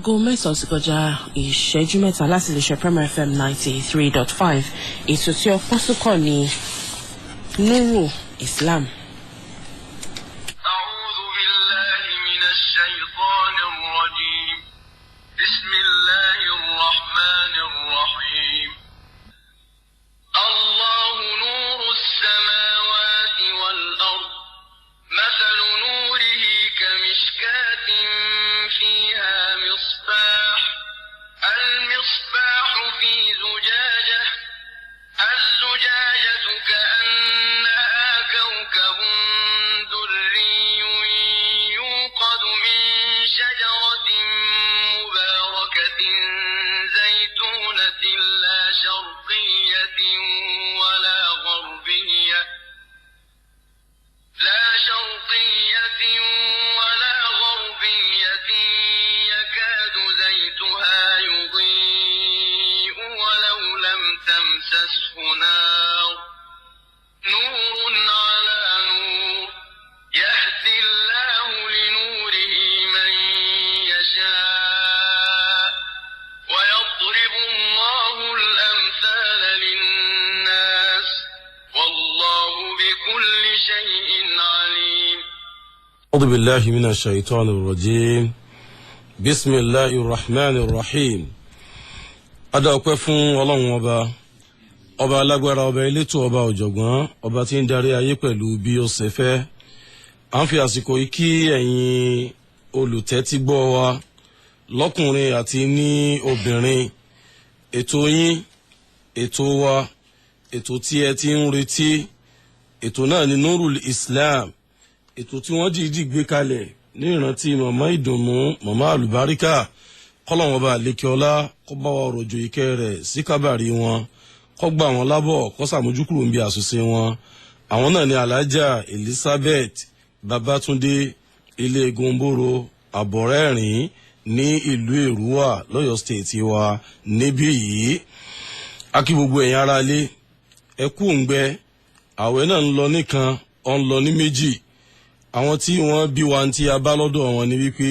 Aago 9 ti kọjá ìṣẹ́jú 3 láti lè ṣe Premier FM 93.5. Ètò tí ọpọ́n sùkọ̀ ní Nuru Islam. أعوذ بالله من الشيطان الرجيم. بسم الله الرحمن الرحيم. الله نور السماوات والأرض، مثل نوره كمشكاة فيها مصباح، المصباح في زجاجة، الزجاجة كأنها كوكب دري يوقد من شجرة مباركة زيتونة لا شرقية ولا غربية لا شرقية ولا غربية يكاد زيتها يضيء ولو لم تمسسه نار، نور على نور، يهدي الله لنوره من يشاء، ويضرب الله الأمثال للناس، والله بكل شيء عليم. أعوذ بالله من الشيطان الرجيم. بسم الله الرحمن الرحيم. Adá ọpẹ́ fún Ọlọ́run Ọba, ọba alágbára, ọba elétò, ọba ọ̀jọ̀gbọ́n, ọba tí ń darí ayé pẹ̀lú bí ó ṣe fẹ́. À ń fi àsìkò yìí kí ẹ̀yin olùtẹ́tígbọ́ wa lọ́kùnrin àti ní obìnrin. Ètò yín, ètò wa, ètò tí ẹ ti ń retí, ètò náà ní Nurul Islam, ètò tí wọ́n dìídì gbé kalẹ̀ ní ìrántí màmá ìdùnnú, màmá àlùbáríkà. Kọ́lọ́wọ́n bá lékeọlá kó bá wa rọ̀jò ìkẹ́ rẹ̀ sí kábàrí wọn, kó gbà wọ́n lábọ̀, kó sàmójúkúrò ń bí àṣìṣe wọn. Àwọn náà ní Alhaja Elizabeth Babatunde Ilé Gomboro Àbọ̀rẹ́rìn ní ìlú Èrúwà lọ́yọ̀ State wa níbí yìí. A kí gbogbo ẹ̀yin ará ilé, ẹ kú òǹgbẹ. Àwẹ̀ náà ń lọ nìkan, ó ń lọ ní méjì. Àwọn tí wọ́n bí wa tí a bá lọ́dọ̀ wọn ni wípé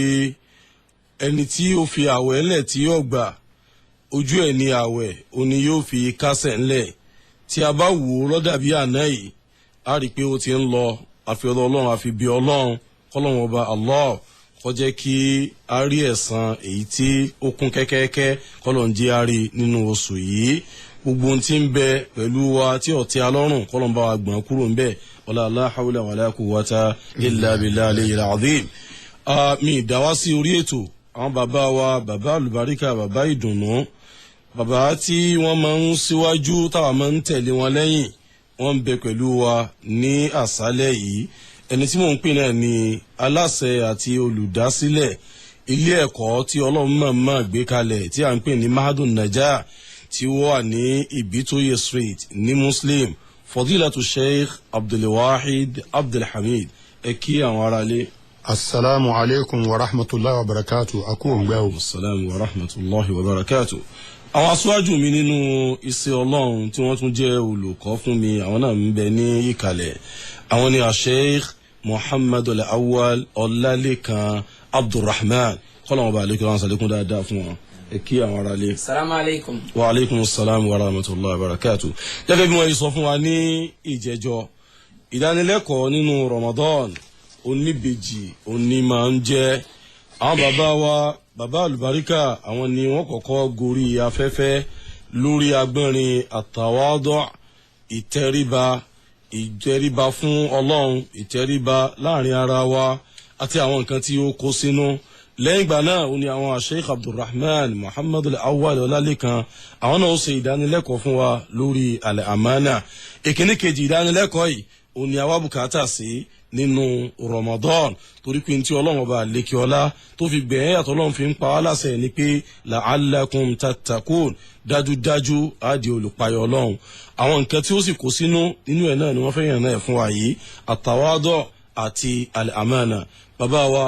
ẹni tí ó fi àwẹ̀ ńlẹ̀ tí yóò gbà ojú ẹ̀ ní àwẹ̀ òní yóò fi kásẹ̀ ńlẹ̀. Tí a bá wò ó lọ́dàbí àná yìí, a rí i pé ó ti ń lọ. Àfi Ọlọ́run, àfi bí Ọlọ́run, kọ́lọ́run Ọba Allah kó jẹ́ kí a rí ẹ̀san èyí tí ó kún kẹ́kẹ́kẹ́, kọ́lọ́run jẹ́ a rí nínú oṣù yìí. Gbogbo ohun tí ń bẹ pẹ̀lú wa tí ọ̀tí alọ́rùn, kọ́lọ́run bá wa gbọ̀n kúrò ń bẹ̀. Wala la hawla wala quwwata illa billahi aliyyil azim. Mi ìdáwá sí orí ètò, àwọn bàbá wa, bàbá àlùbáríkà, bàbá ìdùnnú, bàbá tí wọ́n máa ń síwájú táwa máa ń tẹ̀lé wọn lẹ́yìn, wọ́n ń bẹ pẹ̀lú wa ní àṣálẹ́ yìí. Ẹni tí mò ń pè náà ni aláṣẹ àti olùdásílẹ̀ ilé ẹ̀kọ́ tí Ọlọ́run mọ̀ọ́mọ̀ gbé kalẹ̀ tí à ń pè ní Mahadum Najah, tí ó wà ní Ibitoye Street ní Muslim, Fadilatu Sheikh Abdulwahid Abdulhamid. Ẹ kí àwọn aráalé. Asalaamu aleykum wa rahmatulahi wa barakatu. A kú òǹgbẹ o. Asalaamu wa rahmatulahi wa barakatu. Àwọn aṣáájú mi nínú iṣẹ́ Ọlọ́run tí wọ́n tún jẹ́ olùkọ́ fún mi, àwọn náà ń bẹ ní ìkàlẹ̀. Àwọn ni Sheikh Muhammad Al-Awwal Ọlálékan Abdulrahman. Kọ́lọ́wọ́n bá aleykum àwọn sàlékún dáadáa fún wọn. Ẹ kí àwọn aráalé. Salamu aleykum. Wa aleykum salaam wa rahmatulahi wa barakatu. Gẹ́gẹ́ bí wọ́n yìí sọ fún wa ní ìjẹ́jọ́, ìdánilẹ́kọ̀ọ́ nínú Ramadan oníbejì òní máa ń jẹ́. Àwọn bàbá wa, bàbá àlùbáríkà, àwọn ni wọ́n kọ́kọ́ gorí afẹ́fẹ́ lórí agbọ́nrin àtàwádọ́, ìtẹríba, ìtẹríba fún Ọlọ́run, ìtẹríba láàrin ara wa àti àwọn nǹkan tí ó kó sínú. Lẹ́yìn ìgbà náà ó ní àwọn Sheikh Abdulrahman Muhammad Al-Awwal Ọlálékan, àwọn náà ó ṣe ìdánilẹ́kọ̀ọ́ fún wa lórí al-amana. Ìkíní kejì ìdánilẹ́kọ̀ọ́ yìí ó ní àwa bùkátà sí nínú Ramadan, torí pé tí Ọlọ́run Ọba lékè ọlá tó fi gbẹ̀yìn àtọ́ Ọlọ́run fi ń pa á láṣẹ ni pé la'allakum tattaqun, dájúdájú á di olùpayọ̀ Ọlọ́run. Àwọn nǹkan tí ó sì kó sínú nínú ẹ̀ náà ni wọ́n fẹ́ yàn náà fún wa yìí, àtàwádọ́ àti al-amana. Bàbá wa,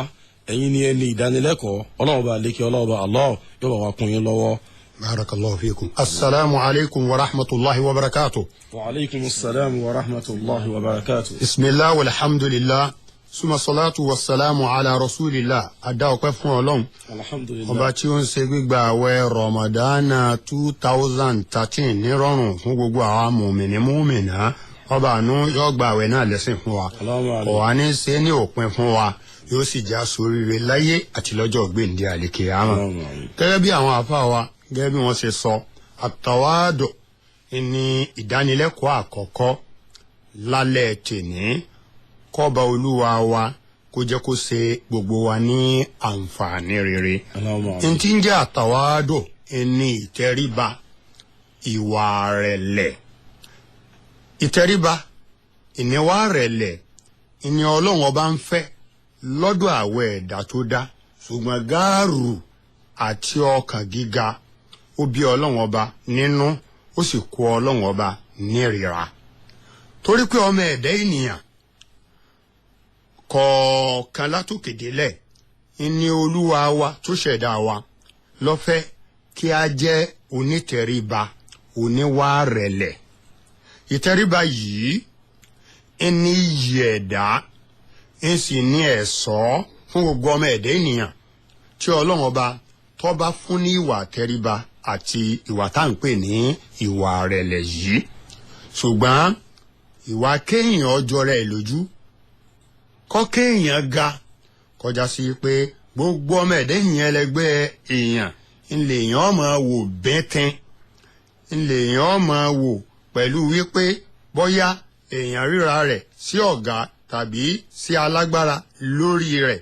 ẹ̀yin ni ẹni ìdánilẹ́kọ̀ọ́. Ọlọ́run Ọba lékè ọlá, Ọba Allah yóò bá wa kún yín lọ́wọ́. Barakallahu fikum. Asalaamu aleykum wa rahmatulahi wa barakatu. Wa aleykum salaam wa rahmatulahi wa barakatu. Bisimilah walhamdulilah. Suma salatu wa salamu ala rasulillah. A dá ọpẹ́ fún Ọlọ́run. Alhamdulillah. Ọba tí ó ń ṣe gbígba àwẹ̀ Ramadana 2013 nírọ̀rùn fún gbogbo àwa mùmìnì mùmìnà. Ọba àánú yóò gba àwẹ̀ náà lẹ́sìn fún wa. Allahumma Kò wá ní ṣe ní òpin fún wa. Yóò sì já sóríire láyé àti lọ́jọ́ gbèǹde àlìkèyàmà. Allahumma amin. Gẹ́gẹ́ bí àwọn àfáà wa, gẹ́gẹ́ bí wọ́n ṣe sọ, àtàwádò ní ìdánilẹ́kọ̀ọ́ àkọ́kọ́ lálẹ́ tèní. Kọ́ba olúwa wa kó jẹ́ kó ṣe gbogbo wa ní àǹfààní rere. Allahumma amin. Ntí ń jẹ́ àtàwádò ní ìtẹríba, ìwà rẹ̀lẹ̀. Ìtẹríba, ìníwà rẹ̀lẹ̀ ìní Ọlọ́run ọba ń fẹ́ lọ́dọ̀ àwọ̀ ẹ̀dá tó dá. Ṣùgbọ́n gáàrù àti ọkàn gíga ó bí Ọlọ́run ọba nínú, ó sì kó Ọlọ́run ọba nírira. Torí pé ọmọ ẹ̀dá ènìyàn kọ̀ọ̀kan látòkè délẹ̀ ní olúwa wa tó ṣẹ̀dá wa ló fẹ́ kí a jẹ́ onítẹríba, oníwà rẹ̀lẹ̀. Ìtẹríba yìí ní iyì ẹ̀dá, ń sì ní ẹ̀ṣọ́ fún gbogbo ọmọ ẹ̀dá ènìyàn tí Ọlọ́run ọba tó bá fún ní ìwà tẹríba àti ìwà tá à ń pè ní ìwà rẹ̀lẹ̀ yìí. Ṣùgbọ́n ìwà kéèyàn ọjọ́ rẹ̀ lójú, kọ́ kéèyàn ga, kọjá sí pé gbogbo ọmọ ẹ̀dá ènìyàn ẹlẹgbẹ́ èèyàn ńlẹ̀ èèyàn máa wò bẹ́tẹ́n, ńlẹ̀ èèyàn máa wò pẹ̀lú wípé bóyá èèyàn ríra rẹ̀ sí ọ̀gá tàbí sí alágbára lórí rẹ̀.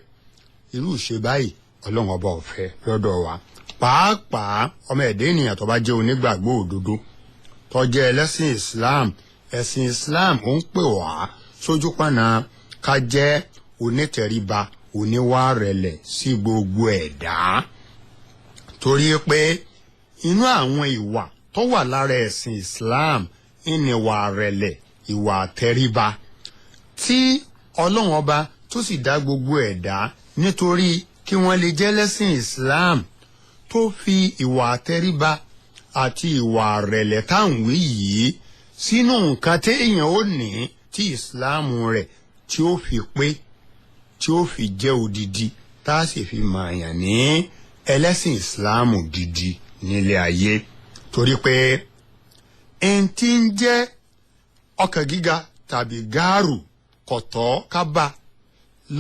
Irú ìṣe báyìí Ọlọ́run ọba ò fẹ́ lọ́dọ̀ wa. Pàápàá ọmọ ẹ̀dá ènìyàn tó bá jẹ́ onígbàgbọ́ òdodo, tó jẹ́ ẹlẹ́sìn Islam, ẹ̀sìn Islam ó ń pè wá sójú pọ̀nà ká jẹ́ onítẹríba, oníwà rẹ̀lẹ̀ sí gbogbo ẹ̀dá. Torí pé inú àwọn ìwà tó wà lára ẹ̀sìn Islam ìníwà rẹ̀lẹ̀, ìwà tẹríba tí Ọlọ́run ọba tó sì dá gbogbo ẹ̀dá nítorí kí wọ́n lè jẹ́ lẹ́sìn Islam, tó fi ìwà tẹríba àti ìwà rẹ̀lẹ̀ táwọn wí yìí sínú nǹkan téèyàn ó ní tí Islam rẹ̀ tí ó fi pé, tí ó fi jẹ́ odidi, tá a sì fi mààyàn ní ẹlẹ́sìn Islam gidi nílé ayé. Torí pé ẹni tí ń jẹ́ ọkàn gíga tàbí gáàrù kọ̀tọ́ kábà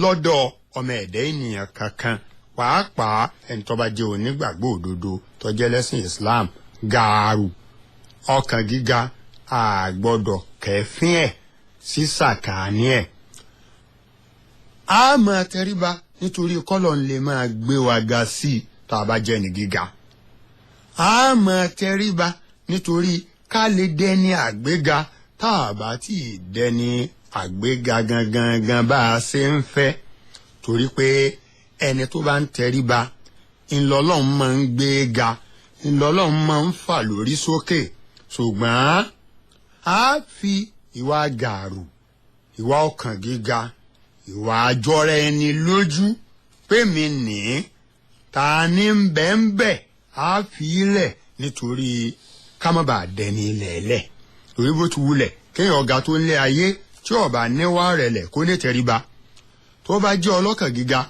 lọ́dọ̀ ọmọ ẹ̀dá ènìyàn kankan, pàápàá ẹni tó bá jẹ́ onígbàgbọ́ òdodo tó jẹ́ lẹ́sìn Islam. Gáàrù, ọkàn gíga, a gbọ́dọ̀ kẹ́fín ẹ̀ sí sàkáání ẹ̀. A máa tẹríba nítorí kọ́lọ̀ ń lè máa gbé wa ga sí i tá a bá jẹ́ ní gíga. A máa tẹríba nítorí ká lè dẹni àgbéga tá a bá tí ì dẹni àgbéga gangan gan bá a ṣe ń fẹ́. Torí pé ẹni tó bá ń tẹríba ńlọlọ́run máa ń gbé ga, ńlọlọ́run máa ń fà lórí sókè. Ṣùgbọ́n a fi ìwà gàrú, ìwà ọkàn gíga, ìwà àjọra ẹni lójú pé mi ní ta ní ń bẹ́ ń bẹ́, á fi ilẹ̀ nítorí ká má bàa dẹni lẹ̀lẹ̀. Torí bó ti wulẹ̀ kéèyàn ọ̀gá tó ń lé ayé tí ó bá níwà rẹ̀lẹ̀ kó ní tẹríba, tó bá jẹ́ ọlọ́kàn gíga,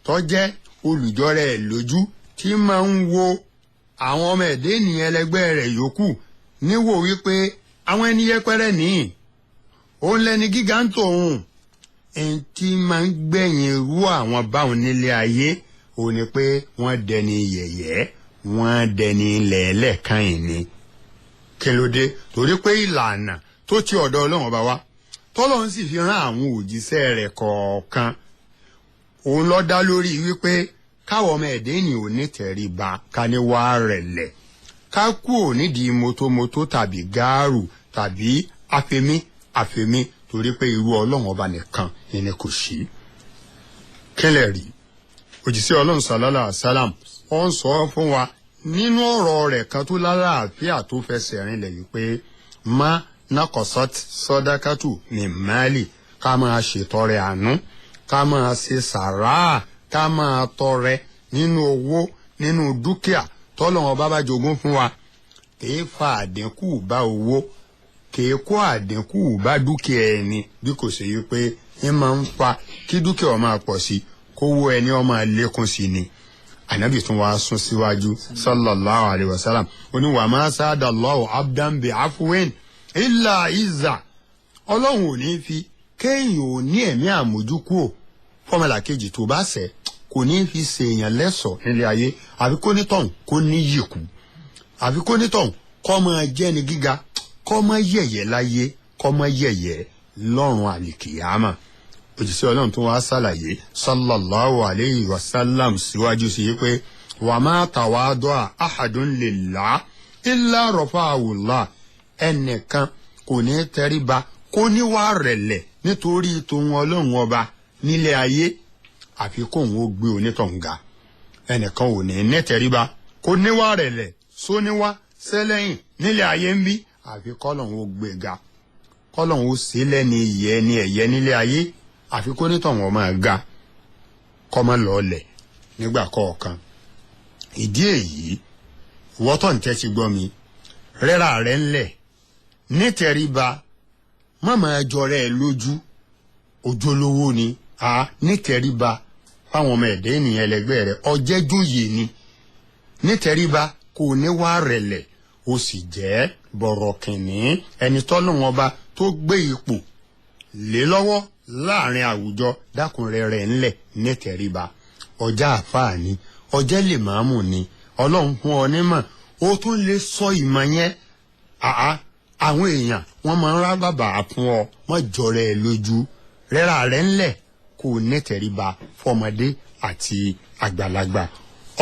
tó jẹ́ olùjọ́ra ẹ̀ lójú tí máa ń wo àwọn ọmọ ẹ̀dá ènìyàn ẹlẹgbẹ́ rẹ̀ yòókù níwò wípé àwọn ẹni yẹpẹrẹ nìyí, òun lẹni gíga ń tòun. Ẹni tí máa ń gbẹ̀yìn irú àwọn báwọn nílé ayé òun ni pé wọ́n dẹni yẹ̀yẹ́, wọ́n dẹni lẹ̀ẹ́lẹ̀ kan yìí ni. Kí ló dé? Torí pé ìlànà tó ti ọ̀dọ̀ Ọlọ́run ọba wa, tọ́lọ́run sì fi rán àwọn òjíṣẹ́ rẹ̀ kọ̀ọ̀kan, òun ló dá lórí wípé káwọn ọmọ ẹ̀dá ènìyàn ò ní tẹríba, ká ní wá rẹ̀lẹ̀, ká kúrò nídìí mọ́tòmọ́tò tàbí gáàrù tàbí àfẹ̀mí àfẹ̀mí, torí pé irú Ọlọ́run ọba nìkan ni kò sí. Kílẹ̀ rí òjíṣẹ́ Ọlọ́run sàlálà sálàm ó ń sọ fún wa nínú ọ̀rọ̀ rẹ̀ kan tó lálàáfíà tó fẹsẹ̀ rinlẹ̀ yìí pé má nakọ̀sọ́t sọ́dákàtù ní máàlì, ká máa ṣètọrẹ àánú, ká máa ṣe sàráà, ká máa tọrẹ nínú owó, nínú dúkìá tọ́lọ́run bá bá jogún fún wa. Kìí fa àdínkù bá owó, kìí kó àdínkù bá dúkìá ẹni, bí kò ṣe yí pé ń máa ń fa kí dúkìá ó máa pọ̀ sí, kówó ẹni ó máa lékún sí ni. Ànábì tún wá sún síwájú sallallahu alayhi wa sallam, ó ní wa ma sada Allahu abdan bi afwin illa izza. Ọlọ́run ò ní fi kéèyàn ò ní ẹ̀mí àmójúkúò fọmọlà kejì tó bá ṣẹ̀, kò ní fi ṣèèyàn lẹ́sọ̀ọ́ nílé ayé, àfi kó ní tọ̀hún kó ní yìkú, àfi kó ní tọ̀hún kó máa jẹ́ni gíga, kó máa yẹ̀yẹ́ láyé, kó máa yẹ̀yẹ́ lọ́run àlìkìyàmà. Òjíṣẹ́ Ọlọ́run tó wá ṣàlàyé sallallahu alayhi wa sallam síwájú sí pé wa ma tawadu'a ahadun lillah illa rafa'ahu Allah. Ẹnìkan kò ní tẹríba kó níwà rẹ̀lẹ̀ nítorí tòun Ọlọ́run ọba nílé ayé, àfi kóun ó gbé onítọ̀hún ga. Ẹnìkan ò ní nítẹríba kó níwà rẹ̀lẹ̀ sóníwá sẹ́lẹ̀yìn nílé ayé ń bí, àfi kọ́lọ́hún ó gbé ga, kọ́lọ́hún ó ṣe lẹ́ni ìyẹ́ ni ẹ̀yẹ nílé ayé, àfi kó nítọ̀hún ó máa ga, kó má lọọlẹ̀ nígbà kọ̀ọ̀kan. Ìdí èyí, ìwọ́tọ̀ ń tẹ́tí gbọ́ mi, rẹ́ra rẹ̀ ńlẹ̀ nítẹríba, má máa jọra ẹ lójú, ojúlówó ni a nítẹríba fáwọn ọmọ ẹ̀dẹ́ ènìyàn ẹlẹgbẹ́ rẹ̀, ọjẹ́jòyè ni nítẹríba, kò ní wá rẹ̀lẹ̀, ó sì jẹ́ bọ̀rọ̀kìnní ẹni tọ́lọ́run ọba tó gbé ipò lé lọ́wọ́ láàrin àwùjọ. Dákùnrin rẹ̀ ńlẹ̀ nítẹríba. Ọjà àfáà ni, ọjẹ́ lè máàmù ni, Ọlọ́run fún ọ nímọ̀, ó tún lè sọ ìmọ̀ yẹn. Àá àwọn èèyàn wọ́n máa ń rá bàbà fún ọ, wọ́n jọrọ ẹ lójú. Rẹ́ra rẹ̀ ńlẹ̀ kò nítẹríba fọmọdé àti àgbàlagbà.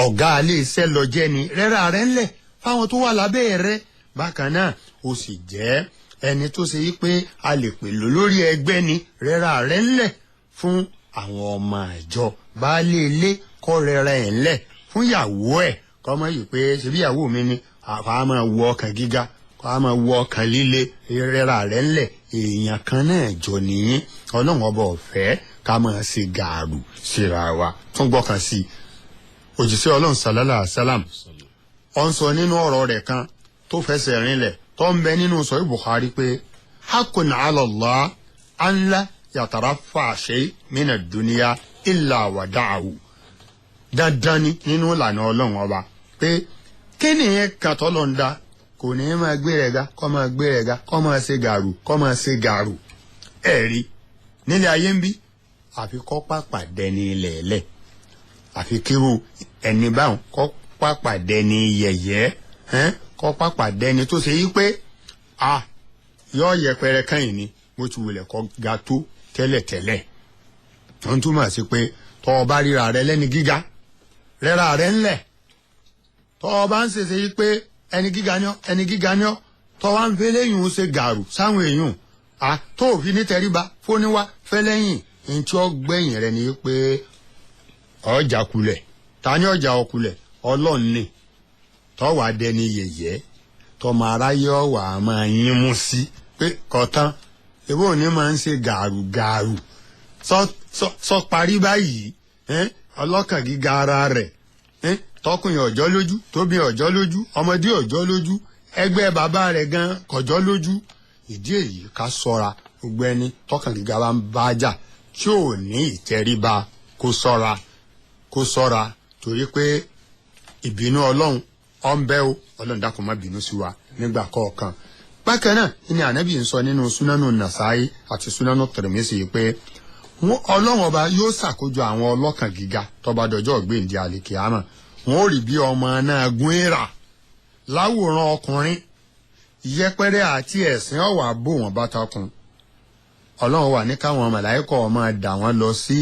Ọ̀gá ilé iṣẹ́ lọ jẹ́ ni, rẹ́ra rẹ̀ ńlẹ̀ fáwọn tó wà lábẹ́ rẹ̀. Bákan náà ó sì jẹ́ ẹni tó ṣe yí pé a lè pè lórí ẹgbẹ́ ni, rẹ́ra rẹ̀ ńlẹ̀ fún àwọn ọmọ àjọ. Baálé ilé kọ́ rẹ́ra ẹ̀ ńlẹ̀ fún ìyàwó ẹ̀, kọ́ mọ́ yìí pé ṣebí ìyàwó mi ni, àfa máa wọ ọkàn gíga, kọ́ á máa wọ ọkàn líle. Rẹ́ra rẹ̀ ńlẹ̀, èèyàn kan náà jọ nìyí. Ọlọ́run ọba ọ̀fẹ́ ká máa ṣe gàrú síra wa. Tún gbọ́kàn sí i. Òjíṣẹ́ Ọlọ́run sallallahu alaihi wasallam ó ń sọ nínú ọ̀rọ̀ rẹ̀ kan tó fẹsẹ̀ rinlẹ̀ tó ń bẹ nínú sọ̀rọ̀ Bukhari pé haqqun ala Allah an la yatarafa shay mina dunya illa wada'ahu. Dandan ni nínú ìlànà Ọlọ́run ọba pé kí ni kan tọ́lọ́ ń da kò ní máa gbé rẹ̀ ga, kọ́ máa gbé rẹ̀ ga, kọ́ máa ṣe gàrú, kọ́ máa ṣe gàrú. Ẹ̀rí nílé ayé ń bí, àfi kọ́ pàpà dẹni lẹ̀lẹ̀, àfi kíru ẹni báwọn kọ́ pàpà dẹni yẹ̀yẹ́, kọ́ pàpà dẹni tó ṣe yí pé a yọ yẹpẹrẹ kẹ́yìn ni mo ti wulẹ̀ kọ́ ga tó tẹ́lẹ̀tẹ́lẹ̀. Tó ń túmọ̀ sí pé tọ́ ọ bá ríra rẹ lẹ́ni gíga, rẹ́ra rẹ ńlẹ̀. Tọ́ ọ bá ń ṣèṣe yí pé ẹni gíga ni ọ́, ẹni gíga ni ọ́, tọ́ wá ń fẹ́ lẹ́yìn ó ṣe gàrú sáwọn èèyàn, a tó òfin ní tẹríba fóníwá fẹ́ lẹ́yìn, ntí ó gbẹ̀yìn rẹ ni pé ọjà kulẹ̀. Ta ni ọjà ọkulẹ̀? Ọlọ́run ni. Tọ́wà dẹni yẹ̀yẹ́, tọmọ aráyé ọ̀wà máa yín mú sí pé kọ̀tán ebó òní máa ń ṣe gàrúgàrú sọ parí báyìí. Ọlọ́kàn gíga ara rẹ̀, tọkùnrin ọjọ́ lójú, tóbi ọjọ́ lójú, ọmọdé ọjọ́ lójú, ẹgbẹ́ bàbá rẹ̀ gan kọjọ́ lójú. Ìdí èyí ká ṣọ́ra, gbogbo ẹni tọkàn gíga bá ń bá jà tí ò ní ìtẹríba kó ṣọ́ra, kó ṣọ́ra, torí pé ìbínú Ọlọ́run ó ń bẹ o. Ọlọ́run dákun má bínú sí wa nígbà kọ̀ọ̀kan. Bákan náà ni Ànábì ń sọ nínú Súnánù Nàsáì àti Súnánù Tìrìmísì pé Ọlọ́run ọba yóò ṣàkójọ àwọn ọlọ́kàn gíga tó bá dọjọ́ ọ̀gbìndì àlìkìámà. Wọn ò rí bí ọmọ náà gún èèrà láwòrán ọkùnrin, yẹpẹrẹ àti ẹ̀sìn ọ̀wà bò wọ́n bá takùn. Ọlọ́run wà ní káwọn màláíkà máa dà wọ́n lọ sí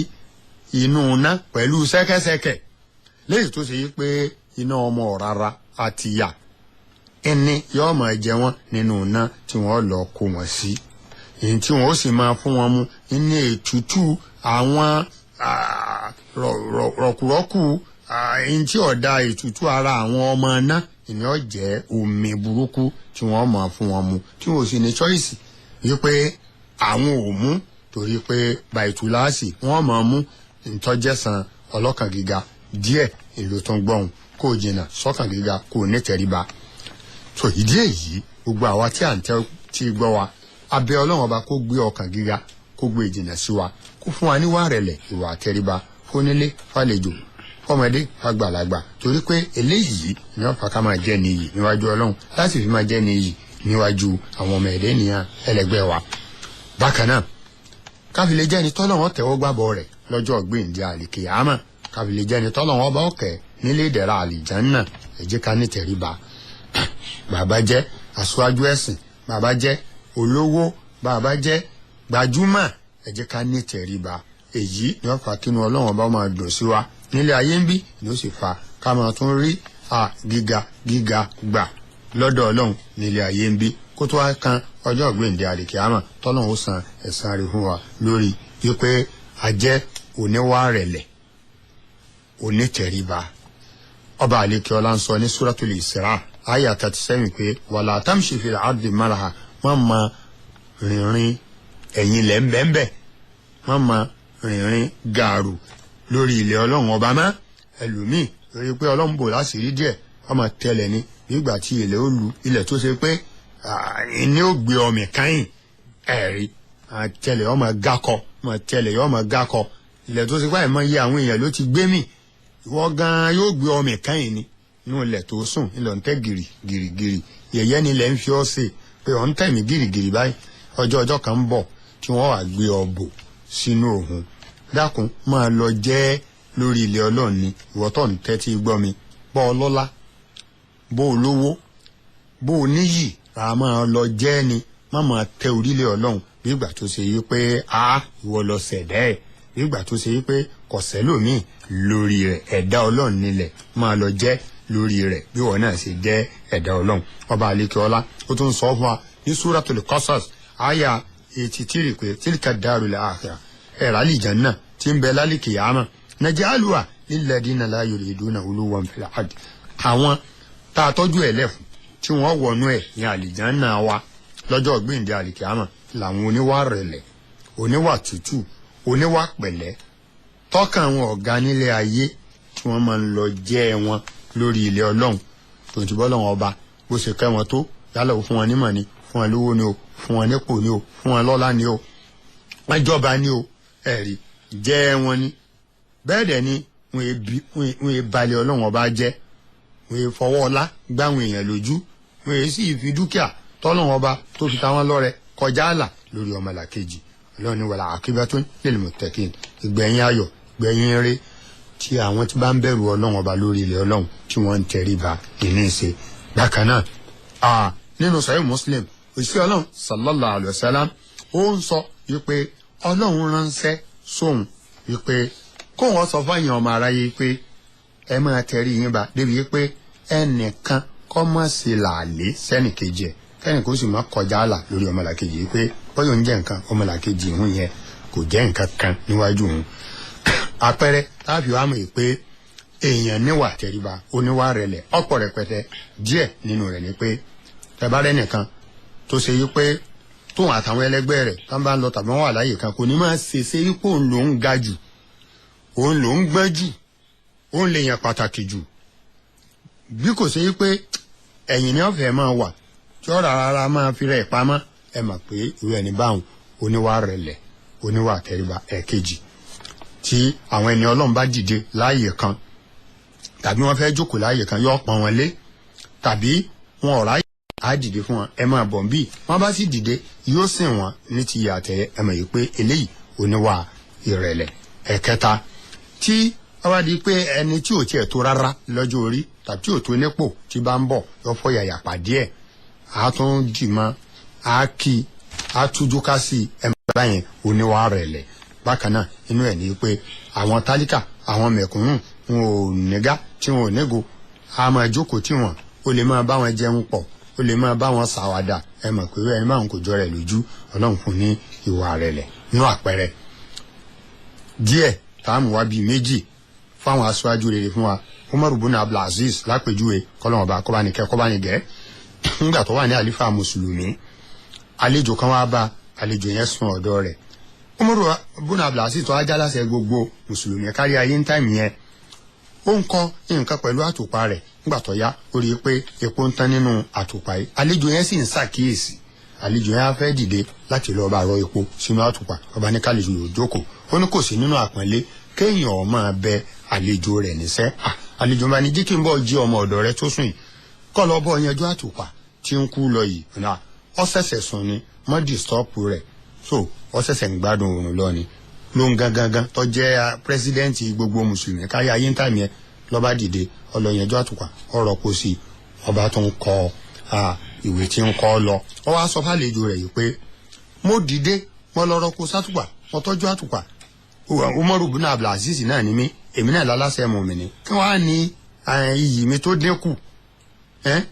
inú iná pẹ̀lú ṣẹ́kẹ́ṣẹkẹ̀, léyìí tó ṣe yí pé iná ọmọ ọ̀rara àti ìyà ẹni yóò máa jẹ wọ́n nínú iná tí wọ́n lọ kó wọn sí, èyí tí wọ́n ó sì máa fún wọn mu ní ètùtù àwọn rọ̀kùrọ̀kù, èyí tí ọ̀dà ètùtù ara àwọn ọmọ iná, ìní ọ̀jẹ̀ omi burúkú tí wọ́n máa fún wọn mu, tí wọ́n sì ní choice wípé àwọn ò mú, torí pé bàìtúláàsì wọ́n máa mú ntọ́jẹ́sán ọlọ́kàn gíga díẹ̀ ìlú tó ń gbọ́hùn kó jìnnà sọ́kàn gíga kó nítẹríba. So ìdí èyí, gbogbo àwa tí à ń tẹ́ tí gbọ́ wa, abẹ́ Ọlọ́run ọba kó gbé ọkàn gíga kó gbé ìjìnà sí wa, kó fún wa níwà rẹ̀lẹ̀, ìwà àtẹríba fónílé fàlejò, fọmọdé fàgbàlagbà, torí pé eléyìí ni wọ́n fà ká máa jẹ́ níyì níwájú Ọlọ́run, láti fi máa jẹ́ níyì níwájú àwọn ọmọ ẹ̀dẹ́ ènìyàn ẹlẹgbẹ́ wa. Bákan náà, káfílẹ̀ jẹ́ni tọ́lọ́wọ́n tẹ́wọ́ gbàbọ̀ rẹ̀ lọ́jọ́ gbèǹde àlìkìyámà, káfílẹ̀ jẹ́ni tọ́lọ́wọ́n bá ọ̀kẹ́ nílé ìdẹ̀ra àlìjánná. Ẹ jẹ́ ká nítẹríba. Bàbá jẹ́ aṣáájú ẹ̀sìn, bàbá jẹ́ olówó, bàbá jẹ́ gbajúmọ̀, ẹ jẹ́ ká nítẹríba. Èyí ni wọ́n fà kínú Ọlọ́run bá máa dùn sí wa nílé ayé ń bí, ni ó sì fa ká máa tún rí a gíga gíga gbà lọ́dọ̀ Ọlọ́run nílé ayé ń bí, kó tó wá kan ọjọ́ gbèǹde àlìkìyámà tọ́lọ́run ó san ẹ̀san rẹ̀ fún wa lórí wípé a jẹ́ oníwà rẹ̀lẹ̀, onítẹríba. Ọba àlekè ọlá ń sọ ní Suratul Isra àyà 37 pé wàlá tamshi fil ardi maraha, wọ́n ma rìnrìn ẹ̀yìn lẹ̀ ńbẹ́ńbẹ́, wọ́n ma rìnrìn gàrú lórí ilẹ̀ Ọlọ́run ọba mọ́. Ẹlòmíì lórí pé Ọlọ́run bò láṣìírí díẹ̀, wọ́n máa tẹ̀lẹ̀ ni nígbà tí ilẹ̀ ó lu ilẹ̀ tó ṣe pé ní ó gbé ọmọ káyìn ẹ̀rí tẹ̀lẹ̀ ọmọ gakọ, ọmọ tẹ̀lẹ̀ ọmọ gakọ ilẹ̀ tó ṣe pé àìmọ̀ iye àwọn èèyàn ló ti gbé mì, ìwọ gan-an yóò gbé ọmọ káyìn ni inú ilẹ̀ tó sùn ilẹ̀ ń tẹ́ gìrì gìrì gìrì, yẹ̀yẹ́ ni ilẹ̀ ń fi ọ́ ṣe pé ọ̀ ń tẹ̀mí gìrì gìrì báyìí. Ọjọ́ ọjọ́ kan ń bọ̀ tí wọ́n wà gbé ọ bò sínú òhun. Dákun máa lọ jẹ́ lórí ilẹ̀ Ọlọ́run ni ìwọ tó ń tẹ́tí gbọ́ mi, bọ́ ọ lọ́lá, bó o lówó, bó o níyì, rà máa lọ jẹ́ ni, má máa tẹ orílẹ̀ Ọlọ́run bí ìgbà tó ṣe yí pé a ìwọ lọ ṣẹ̀dá ẹ̀, bí ìgbà tó ṣe yí pé kọ̀sẹ́ lòmíì lórí rẹ̀, ẹ̀dá Ọlọ́run nílẹ̀, máa lọ jẹ́ lórí rẹ̀ bí wọn náà ṣe jẹ́ ẹ̀dá Ọlọ́run. Ọba àlekè ọlá ó tún sọ fún wa ní Suratul Qasas àyà 83 pé tilka darul akhirah, ẹ̀rọ àlìjánnà tí ń bẹ lálìkìyàmà, naj'aluha lilladina la yuriduna uluwan fil ard, àwọn tá a tọ́jú ẹ̀ lẹ́fun tí wọ́n wọnú ẹ̀ ní àlìjánnà wa lọ́jọ́ gbìndé àlìkìyàmà làwọn oníwà rẹ̀lẹ̀, oníwà tútù, oníwà pẹ̀lẹ́, tọ́kàn àwọn ọ̀gá nílé ayé tí wọ́n máa ń lọ jẹ́ wọn lórí ilẹ̀ Ọlọ́run. Tòǹtì bọ́lọ́run ọba bó ṣe kẹ́ wọn tó, yálà ó fún wọn nímọ̀ ni, fún wọn lówó ni o, fún wọn nípò ni o, fún wọn lọ́lá ni o, wọ́n jọba ni o, ẹ̀rí jẹ́ wọn ni. Bẹ́ẹ̀ dẹ̀ ni wọ́n è balẹ̀ Ọlọ́run ọba jẹ́, wọ́n è fọwọ́ ọlá gbáwọn èèyàn lójú, wọ́n è sì fi dúkìá tọ́lọ́run ọba tó fi ta wọ́n lọ́rẹ kọjá àlà lórí ọmọlàkejì. Ọlọ́run ní wal aqibatu lil muttaqin, ìgbẹ̀yìn ayọ̀, ìgbẹ̀yìn eré tí àwọn tí bá ń bẹ̀rù Ọlọ́run ọba lórí ilẹ̀ Ọlọ́run tí wọ́n ń tẹríba ìní ṣe. Bákan náà, nínú Sahih Muslim, òṣìṣẹ́ Ọlọ́run sallallahu alayhi wa sallam ó ń sọ wípé Ọlọ́run ránṣẹ́ sóhun wípé kóun ó sọ fáyìn ọmọ aráyé pé ẹ máa tẹrí yín ba débi pé ẹnìkan kọ́ mọ̀ sí làálé sẹ́nìkejì ẹ̀, kẹ́nì kó sì má kọjá àlà lórí ọmọlàkejì pé bọ́yọ̀ ń jẹ́ nǹkan ọmọlàkejì òun yẹn kò jẹ́ nǹkan kan níwájú òun. Àpẹẹrẹ táàfin wa mọ̀ pé èèyàn níwà tẹríba, oníwà rẹ̀lẹ̀ ọ̀pọ̀ rẹpẹtẹ. Díẹ̀ nínú rẹ̀ ni pé tẹ̀bárẹ́ nìkan tó ṣe yí pé tóun àtàwọn ẹlẹgbẹ́ rẹ̀ tá ń bá ń lọ tàbí wọ́n wà láyè kan kò ní máa ṣe ṣe wípé òun ló ń ga jù, òun ló ń gbọ́n jù, òun lè yàn pàtàkì jù, bí kò ṣe wípé ẹ̀yìn ni ọ̀fẹ́ máa wà tí ọ̀rọ̀ ara máa fi rẹ̀ pamọ́. Ẹ mọ̀ pé irú ẹni báwọn oníwà rẹ̀lẹ̀, oníwà tẹríba. Ẹ̀kejì, tí àwọn ẹni Ọlọ́run bá dìde láàyè kan tàbí wọ́n fẹ́ jókòó láàyè kan, yóò pọ́n wọn lé, tàbí wọn ọ̀rá á dìde fún wọn, ẹ máa bọ̀ bí wọ́n bá sì dìde yóò sìn wọn ní ti yàtẹ̀. Ẹ mọ̀ yìí pé eléyìí oníwà ìrẹ̀lẹ̀. Ẹ̀kẹta, tí wọ́n bá di pé ẹni tí ò tiẹ̀ tó rárá lọ́jọ́ orí tàbí tí ò tó nípò tí bá ń bọ̀, yóò fọ́ yàyà pàdé ẹ̀, á tún dì mọ́, á kí, á tújú ká sí ẹ mọ̀ báyẹn oníwà rẹ̀lẹ̀. Bákan náà, inú ẹ̀ ní pé àwọn tálíkà, àwọn mẹ̀kúnnù, wọn ò nígá tí wọn ò nígo, á máa jókòó tí wọn, ó lè máa bá wọn jẹun pọ̀, ó lè máa bá wọn ṣàwàdà. Ẹ mọ̀ pé ẹni máa ń kò jọ rẹ̀ lójú, Ọlọ́run fún ní ìwà rẹ̀lẹ̀. Nínú àpẹẹrẹ díẹ̀ táàmù wá bíi méjì fáwọn aṣáájú rere fún wa, Umar ibn Abdulaziz lápèjúwe, kọ́lọ́wọ́n bá kọ́bánikẹ́ kọ́bánigẹ́, nígbà tó wà ní àlífà mùsùlùmí, àlejò kan wá bá, àlejò yẹn sùn ọ̀dọ̀ rẹ̀. Umar ibn Abdulaziz tó ajá láṣẹ gbogbo mùsùlùmí kárí ayé ń táìmù yẹn, ó ń kọ́ nǹkan pẹ̀lú àtùpà rẹ̀. Nígbà tó yá, ó rí i pé epo ń tán nínú àtùpà yìí. Àlejò yẹn sì ń ṣàkíyèsí. Àlejò yẹn á fẹ́ dìde láti lọ́ọ́ bá rọ epo sínú àtùpà. Ọba ní kálejò yóò jókòó. Ó ní kò sí nínú àpọ́nlé kéèyàn ó máa bẹ àlejò rẹ̀ níṣẹ́. Àlejò máa ní jí kí n bọ́ jí ọmọ ọ̀dọ̀ rẹ tó sùn yìí, kọ́ lọ bọ́ yanjú àtùpà tí ń kú lọ yìí. Ó ṣẹ̀ṣẹ̀ sùn ni, mọ́ dìstọ́pù rẹ̀, so ó ṣẹ̀ṣẹ̀ ń gbádùn oorun lọ ni. Ló ń gangan tó jẹ́ pírẹsidẹ́ǹtì gbogbo mùsùlùmí kárí ayé ń tà mí ẹ lọ́ba dìde ọlọ́yanjú àtùpà, ọ̀rọ̀ kò sí, ọba tó ń kọ ìwé tí ń kọ́ lọ. Ó wá sọ fàlejò rẹ̀ yìí pé mo dìde, mo lọ́rọ́ kó sátùpà, mo tọ́jú àtùpà. Umaru bin Abdulaziz náà ni mí, èmi náà lálásẹ̀ mùmínì, kí wọ́n á ní iyì mi tó dínkù?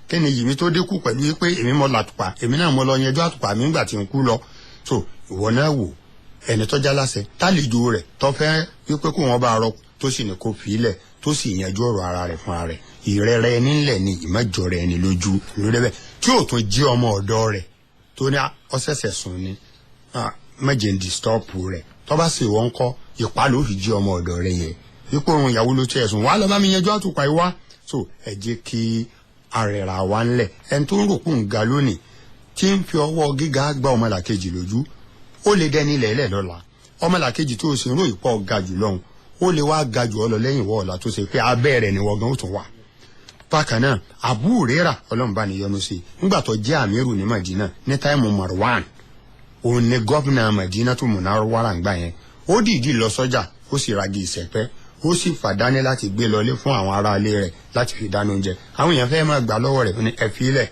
Kí ni iyì mi tó dínkù pẹ̀lú pé èmi mo làtùpà, èmi náà mo lọ yanjú àtùpà mi ńgbà tí ń kú lọ? So ìwọ náà wò, ẹni tọ́já láṣẹ tálejò rẹ̀ tó fẹ́ wípé kó wọn bá rọ, tó sì ní kó fi ilẹ̀, tó sì yanjú ọ̀rọ̀ ara rẹ̀ fúnra rẹ̀. Ìrẹ́rẹ́ ẹni ńlẹ̀ ni ìmọ̀jọ rẹ̀ ẹni lójú lórí bẹ́ẹ̀ tí ò tún jí ọmọ ọ̀dọ́ rẹ̀ tó ní ọ̀sẹ̀sẹ̀ sùn ni, mẹ́jẹ̀ ń dìstọ́pù rẹ̀. Tó bá sì wọ́n kọ́ ìpá ló fi jí ọmọ ọ̀dọ́ rẹ̀ yẹn wípé òun ìyàwó ló tiẹ̀ sùn wàá lọ bá mi yanjú àtùpà yìí wá. So ẹ jẹ́ kí arẹ̀rà wa ńlẹ̀. Ẹni tó ń rò kó ń ga lónìí tí ń fi ọwọ́ gíga gba ọmọlàkejì lójú, ó lè dẹni lẹ́lẹ̀ lọ́la. Ọmọlàkejì tó o sì ń rò ìpọ̀ ga jù lọ́hùn, ó lè wá ga jù ọ lọ lẹ́yìn ìwọ ọ̀la, tó ṣe pé abẹ́ rẹ̀ ni wọ́n gan ó tún wà. Bákan náà, Abu Huraira, Ọlọ́run bá ní yọ́nú sí i, nígbà tó jẹ́ àmírù ní Madina ní táìmù Marwan, òun ni gọ́vnà Madina tó Munawwara ń gbà yẹn, ó dìídì lọ sọ́jà, ó sì ragi ìsẹ̀pẹ́, ó sì fàdání láti gbé lọlé fún àwọn aráalé rẹ̀ láti fi dáná oúnjẹ. Àwọn èèyàn fẹ́ máa gbà lọ́wọ́ rẹ̀, ní ẹ fi lẹ̀,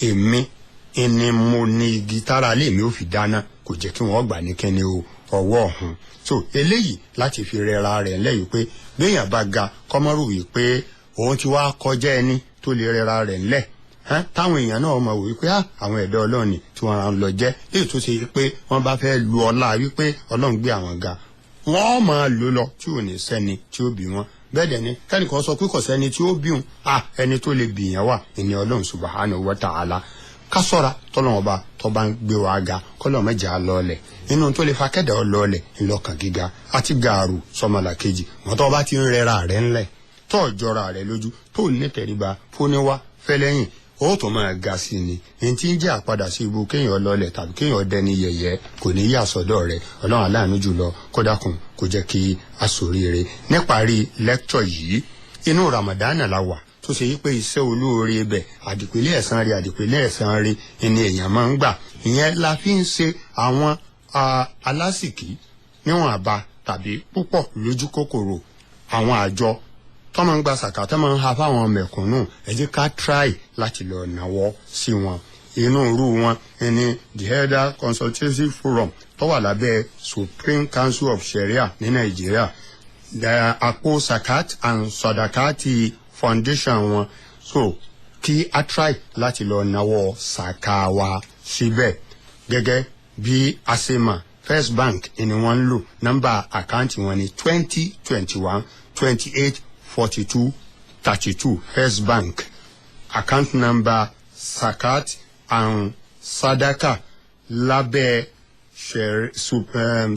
èmi ni mo ní igi tára ilé mi ò fi dáná. Kò jẹ́ kí wọ́n gbà ní kíni o ọwọ́ ọ̀hún. So eléyìí láti fi rẹra rẹ̀ ńlẹ̀ yìí pé béèyàn bá ga, kọ́mọ́rù yìí pé òun ti wá kọjá ẹni tó lè rẹra rẹ̀ ńlẹ̀, táwọn èèyàn náà mọ̀ wípé àwọn ẹ̀dọ́ Ọlọ́run ni tí wọ́n lọ jẹ́ èyí tó ṣe pé wọ́n bá fẹ́ lu ọlá wípé Ọlọ́run gbé àwọn ga, wọ́n máa lò lọ tí ò ní sẹ́ni tí ó bí wọn. Bẹ́ẹ̀ dẹ̀ ni kẹ́nìkan sọ pé kò sẹ́ni tí ó bí wọn, ẹni tó lè bìyàn wà ìní Ọlọ́run subhanahu wa ta'ala. Ká ṣọ́ra tọ́lọ́run ọba tó bá ń gbé wa ga, kọ́lọ́ mẹ́jà lọ́ọ̀lẹ̀. Inú tó lè fa kẹ́dà ọ lọ́ọ̀lẹ̀ ńlọkàn gíga àti gàrú sọmọlàkejì. Wọ́n tó bá ti ń rẹra rẹ̀ ńlẹ̀, tó jọra rẹ̀ lójú, tó nítẹríba fúnníwá fẹ́lẹ́yìn, ó tó máa ga sí ni. Ní tí ń jẹ́ àpadà sí ibu kéèyàn lọ́ọ̀lẹ̀ tàbí kéèyàn dẹni yẹ̀yẹ́ kò ní yà sọ́dọ̀ rẹ̀. Ọlọ́run aláàánú jùlọ kó dákun kó jẹ́ kí a ṣoríire. Níparí lẹ́kítọ̀ yìí, inú Ramadana la wà tó ṣe wípé iṣẹ́ olóore ibẹ̀ àdìpínlẹ̀ ẹ̀san rẹ̀, àdìpínlẹ̀ ẹ̀san rẹ̀ ni èèyàn máa ń gbà. Ìyẹn la fi ń ṣe àwọn alásìkí níwọ̀n àbá tàbí púpọ̀ lójú kòkòrò àwọn àjọ tó máa ń gba sàkà tó máa ń ha fáwọn mẹ̀kúnnù. Ẹ jẹ́ ká try láti lọ náwó sí wọn. Inú irú wọn ni the Elder Consultative Forum tó wà lábẹ́ Supreme Council of Sharia ní Nàìjíríà, the Àpò Sakat and Sadakati Foundation wọn. So kí a try láti lọ náwó sàkà wa síbẹ̀. Gẹ́gẹ́ bí a ṣe mọ̀, First Bank ni wọ́n ń lò. Nọ́mbà àkáǹtì wọn ní 2021284232, First Bank account number Sakat and Sadaka lábẹ́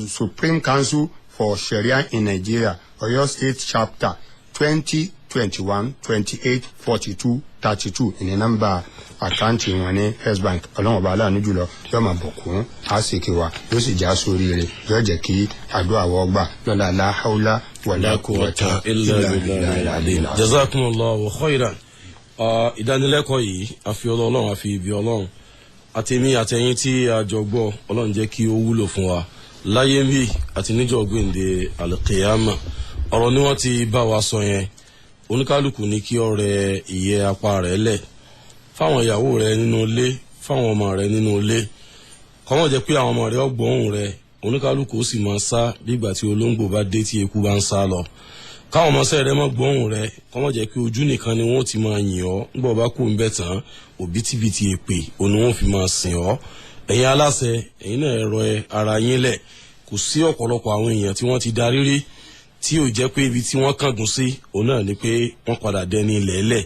Supreme Council for Sharia in Nigeria, Oyo State Chapter, 2021284232 ìní nọ́mbà àkáǹtì wọn ní First Bank. Ọlọ́run ọba aláàánú jùlọ yóò máa bùkún àsìkò wa, yóò sì já sórí rẹ̀, yóò jẹ́ kí àdúrà wọ́n gbà lọ́la la hawla wala quwwata illa billahi al-azim. Jazakumullahu khairan. Ìdánilẹ́kọ̀ọ́ yìí àfi Ọlọ́run, àfi ibi Ọlọ́run àtẹ̀mí àtẹ̀yìn tí a jọ gbọ́, Ọlọ́run jẹ́ kí ó wúlò fún wa láyé ń bí àti níjọ́ gbèǹde al-qiyama. Ọ̀rọ̀ ni wọ́n ti bá wa sọ yẹn. Oníkálukú ní kí ó rẹ ìyẹ́ apá rẹ̀ lẹ̀ fáwọn ìyàwó rẹ̀ nínú ilé, fáwọn ọmọ rẹ̀ nínú ilé. Kọ́mọ̀ jẹ́ pé àwọn ọmọ rẹ̀ ọgbọ̀n rẹ̀, oníkálukú ó sì máa sá bígbà tí olóńgbò bá dé tí eku bá ń sá lọ. Káwọn ọmọọṣẹ́ rẹ̀ mọ́ gbọ́hùn rẹ̀, kọ́mọ̀ jẹ́ pé ojú nìkan ni wọ́n ti máa yìn ọ́. Ńgbọ́ bá kú ń bẹ̀ tán, òbítíbitì èpè òun ni wọ́n fi máa sìn ọ́. Ẹ̀yin aláṣẹ, ẹ̀yin náà ẹ̀rọ ara yín lẹ̀. Kò sí ọ̀pọ̀lọpọ̀ àwọn èèyàn tí wọ́n ti darí rí tí ò jẹ́ pé ibi tí wọ́n kángun sí òun náà ni pé wọ́n padà dẹni lẹ́lẹ̀.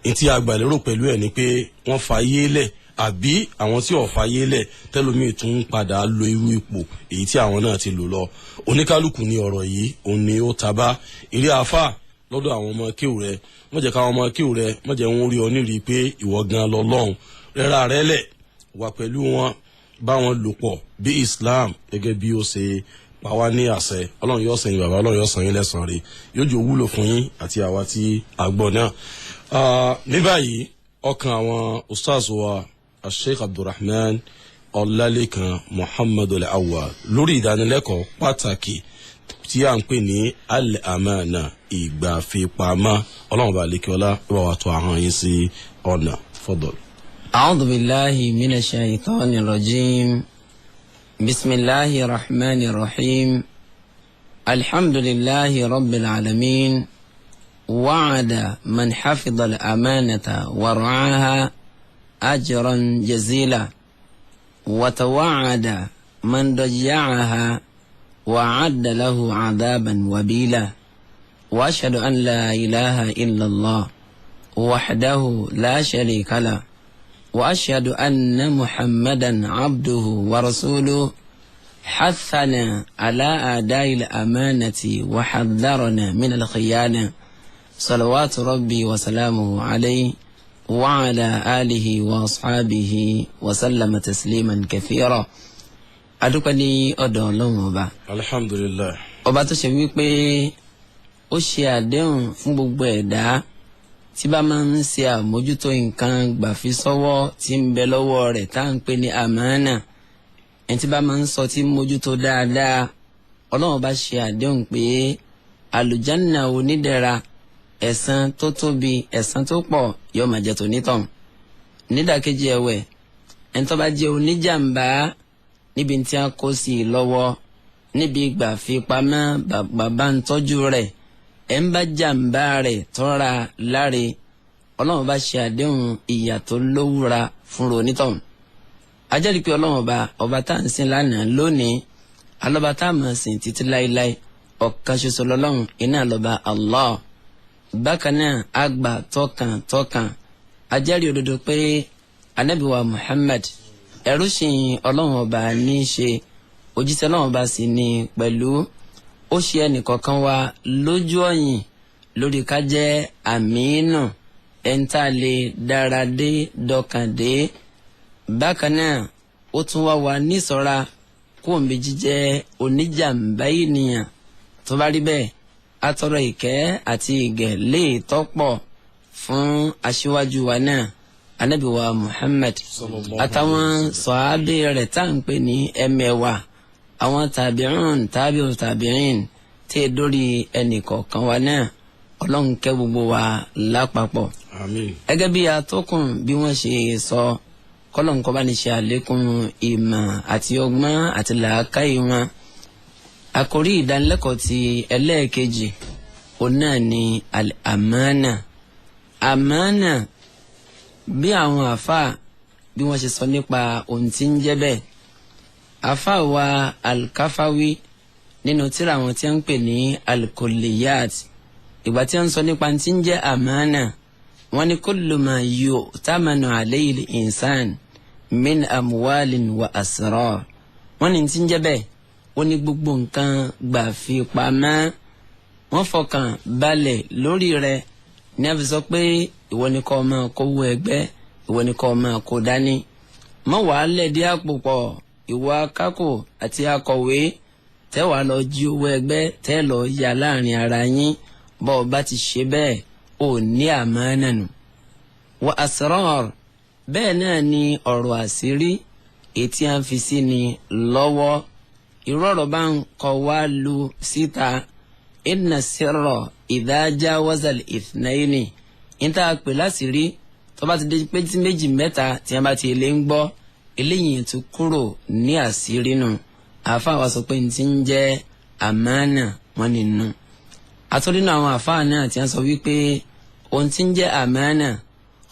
Ní tí a gbà lérò pẹ̀lú ẹ̀ ni pé wọ́n fayé lẹ̀, àbí àwọn tí ò fayé lẹ̀ tẹ́lómi tún ń padà lo irú ipò èyí tí àwọn náà ti lò lọ. Oníkálukú ní ọ̀rọ̀ yìí òun ni ó tabá. Eré afá lọ́dọ̀ àwọn ọmọ kéwù rẹ, wọ́n jẹ́ káwọn ọmọ kéwù rẹ wọ́n jẹ́ wọn rí ọ nírìí pé ìwọ gan lọ lọ́hùn. Rẹ́ra rẹ lẹ̀, Wà pẹ̀lú wọn, bá wọn lò pọ̀ bí Islam gẹ́gẹ́ bí ó ṣe pa wá ní àṣẹ. Ọlọ́run yóò san yín, bàbá, Ọlọ́run yóò san yín lẹ́san rẹ̀, yóò jẹ́ wúlò fún yín àti àwa tí a gbọ́ náà. Ní báyìí, ọkàn àwọn ustaz wa, Sheikh Abdulrahman Ọlálékan Muhammadu Al-Awwal, lórí ìdánilẹ́kọ̀ọ́ pàtàkì tí a ń pè ní Al-Amana, ìgbàfipamọ́. Ọlọ́run bá lékè ọlá bá wa tó ahọ́n yín sí ọ̀nà fọ́dọ̀. أعوذ بالله من الشيطان الرجيم. بسم الله الرحمن الرحيم. الحمد لله رب العالمين. وعد من حفظ الأمانة ورعاها أجرا جزيلا، وتوعد من ضيعها وأعد له عذابا وبيلا. وأشهد أن لا إله إلا الله وحده لا شريك له، وأشهد أن محمدا عبده ورسوله، حثنا على أداء الأمانة وحذرنا من الخيانة، صلوات ربي وسلامه عليه وعلى آله وأصحابه وسلم تسليما كثيرا. Adúpẹ́ ní ọ̀dọ̀ Ọlọ́run Ọba. Alhamdulilayi. Ọba tó ṣe wípé ó ṣe àdéhùn fún gbogbo ẹ̀dá tí bá máa ń ṣe àmójútó nǹkan gbàfisọ́wọ́ tí ń bẹ lọ́wọ́ rẹ̀ tá à ń pè ní àmánà, ẹni tí bá máa ń sọ tí ń mójútó dáadáa, Ọlọ́run bá ṣe àdéhùn pé àlùjánnà onídẹ̀ra, ẹ̀san tó tóbi, ẹ̀san tó pọ̀ yóò máa jẹ́ tònítọ̀hún. Nídàkejì ẹ̀wẹ̀, ẹni tó bá jẹ́ oníjàmbá níbi tí a kó sí i lọ́wọ́, níbi ìgbà fipamọ́ bàbá ń tọ́jú rẹ̀, ẹ̀ ń bá jàmbá rẹ̀ tọ́ra láre, Ọlọ́run bá ṣe àdéhùn ìyà tó lówúra fún onítọ̀hún. Ajẹ́rìí pé Ọlọ́run Ọba, ọba tá à ń sìn lánàá, lónìí, alọ́ba tá a máa sìn títí láéláé, ọ̀kan ṣoṣo lọ́lọ́run, iná lọ́ba Allah. Bákan náà, àgbà tọkàn tọkàn ajẹ́rìí òdodo pé Ànábì wa Muhammad, ẹrú sìn Ọlọ́run Ọba ní í ṣe, òjíṣẹ́ Ọlọ́run Ọba sì ní pẹ̀lú. Ó ṣe ẹnìkọ̀ọ̀kan wa lójú ọ̀yìn lórí ká jẹ́ àmínú, ẹ̀ńtà lè dára dé dọkàn dé. Bákan náà, ó tún wá wa níṣọ́ra kó òǹbí jíjẹ́ oníjàmbá ènìyàn. Tó bá rí bẹ́ẹ̀, atọrọ ìkẹ́ àti ìgẹ̀ lè tọ́pọ̀ fún aṣíwájú wa náà, Ànábì wa Muhammad, àtàwọn sọ̀hábì rẹ̀ tá à ń pè ní ẹ̀mẹ̀wà, àwọn tàbíùn, tàbíù tàbíìn, tí e dórí ẹnì kọ̀ọ̀kan wa náà. Ọlọ́run kẹ́ gbogbo wa lápapọ̀. Àmín. Gẹ́gẹ́ bí atọ́kùn bí wọ́n ṣe sọ, kọ́lọ́n kọ́ bá ní ṣe àlékún ìmọ̀ àti ọgbọ́n àti làákàyè wọn. Àkórí ìdánilẹ́kọ̀ọ́ ti ẹlẹ́ẹ̀kejì, òun náà ni àmánà. Àmánà, bí àwọn àfáà bí wọ́n ṣe sọ nípa ohun tí ń jẹ́ bẹ́ẹ̀. Àfáà wa Alkafawi, nínú tírà àwọn tí wọ́n ń pè ní Alkoliyat, ìgbà tí wọ́n ń sọ nípa tí ń jẹ́ àmánà, wọ́n ní kullu ma yu'tamanu alayhi al-insan min amwalin wa asrar. Wọ́n ní tí ń jẹ́ bẹ́ẹ̀, ó ní gbogbo nǹkan gbà fi pamọ́, wọ́n fọkàn balẹ̀ lórí rẹ̀, ní a fi sọ pé ìwọ ni kó máa kówó ẹgbẹ́, ìwọ ni kó máa kó dání, mọ́ wàá lẹ̀dí àpò pọ̀, ìwọ akákò àti akọ̀wé tẹ́ wàá lọ jí owó ẹgbẹ́, tẹ́ lọ ya láàrin ara yín. Bọ́ ọ bá ti ṣe bẹ́ẹ̀, ò ní àmánà nù. Wa asrar, bẹ́ẹ̀ náà ni ọ̀rọ̀ àṣírí ètí à ń fi sí ni lọ́wọ́, irú ọ̀rọ̀ bá ń kọ́ wá lu síta. Inna sirra idha jawaza al-ithnayni, níta pè láṣìírí, tó bá ti dé pé tí méjì mẹ́ta tí wọ́n bá ti lè ń gbọ́, eléyìí ti kúrò ní àṣírí nù. Àáfàá wa sọ pé ní ti ń jẹ́ àmánà wọn nínú. Àtúndínú àwọn àáfàá náà tí wọ́n sọ wípé ohun tí ń jẹ́ àmánà,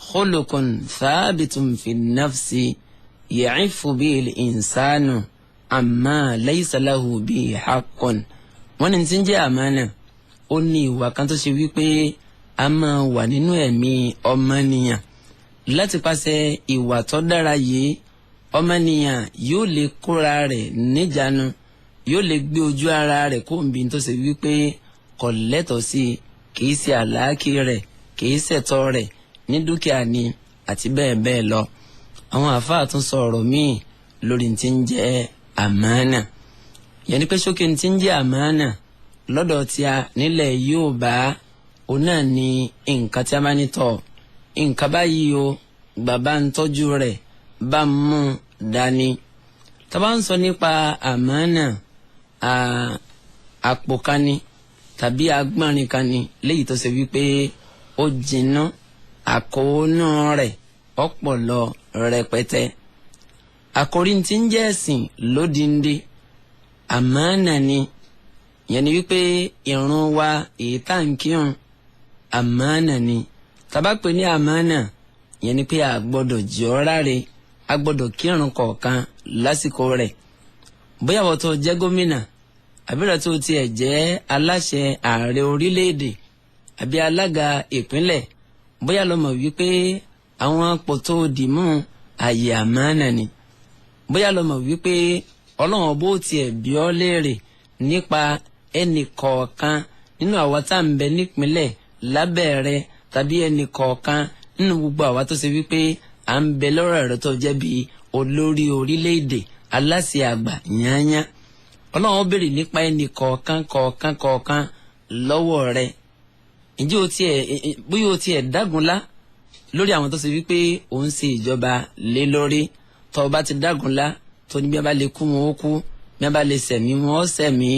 khuluqun thabitun fi nafsi ya'ifu bihi al-insanu amma laysa lahu bihi haqqun. Wọ́n ní tí ń jẹ́ àmánà, ó ní ìwà kan tó ṣe wípé a máa wà nínú ẹ̀mí ọmọnìyàn. Láti pàṣẹ ìwà tó dára yìí, ọmọnìyàn yóò lè kóra rẹ̀ níjàánu, yóò lè gbé ojú ara rẹ̀ kó nbí tó ṣe wípé kò lẹ́tọ̀ọ́ sí, kìí ṣe àlàákì rẹ̀, kìí ṣẹ̀tọ́ rẹ̀ ní dúkìá ni àti bẹ́ẹ̀ bẹ́ẹ̀ lọ. Àwọn àfáà tún sọ ọ̀rọ̀ míì lórí ti ń jẹ́ àmánà. Yẹn ni pé ṣókè ti ń jẹ́ àmánà lọ́dọ̀ tí a nílẹ̀ Yorùbá, òun náà ni nǹkan tí a bá ní tọ̀, nǹkan báyìí o, bàbá ń tọ́jú rẹ̀, bá ń mú dání. Tá bá ń sọ nípa àmánà, àpò kan ni tàbí agbọ́nrin kan ni léyìí tó ṣe wípé ó jinná, àkóónú rẹ̀ ọ̀pọ̀lọ rẹpẹtẹ. Àkórí tí ń jẹ́ ẹ̀sìn lódindi àmánà ni. Yẹn ni wípé ìrun wa èyí tá ń kírun àmánà ni. Tá bá pè ní àmánà, yẹn ni pé a gbọ́dọ̀ jẹ́ ọ́ ráre, a gbọ́dọ̀ kírun kọ̀ọ̀kan lásìkò rẹ̀. Bóyá wọ́n tó jẹ́ gómìnà, àbílẹ̀ tó tiẹ̀ jẹ́ aláṣẹ ààrẹ orílẹ̀-èdè àbí alága ìpínlẹ̀, bóyá ló mọ̀ wípé àwọn àpò tó dì mú àyè àmánà ni. Bóyá ló mọ̀ wípé Ọlọ́run bó tiẹ̀ bi ọ́ léèrè nípa ẹnì kọ̀ọ̀kan nínú àwa tá à ń bẹ nípínlẹ̀ lábẹ́ rẹ, tàbí ẹnì kọ̀ọ̀kan nínú gbogbo àwa tó ṣe wípé à ń bẹ lọ́rọ̀ rẹ tó jẹ́ bí olórí orílẹ̀-èdè, aláṣẹ àgbà yányá. Ọlọ́run béèrè nípa ẹnì kọ̀ọ̀kan kọ̀ọ̀kan kọ̀ọ̀kan lọ́wọ́ rẹ. Ǹjẹ́ o tiẹ̀ bóyá o tiẹ̀ dágunlá lórí àwọn tó ṣe wípé òun ṣe ìjọba lé lórí? Tó o bá ti dágunlá, tó ní bí a bá lè kú wọn ó kú, bí a bá lè sẹ̀mí wọn ó sẹ̀mí,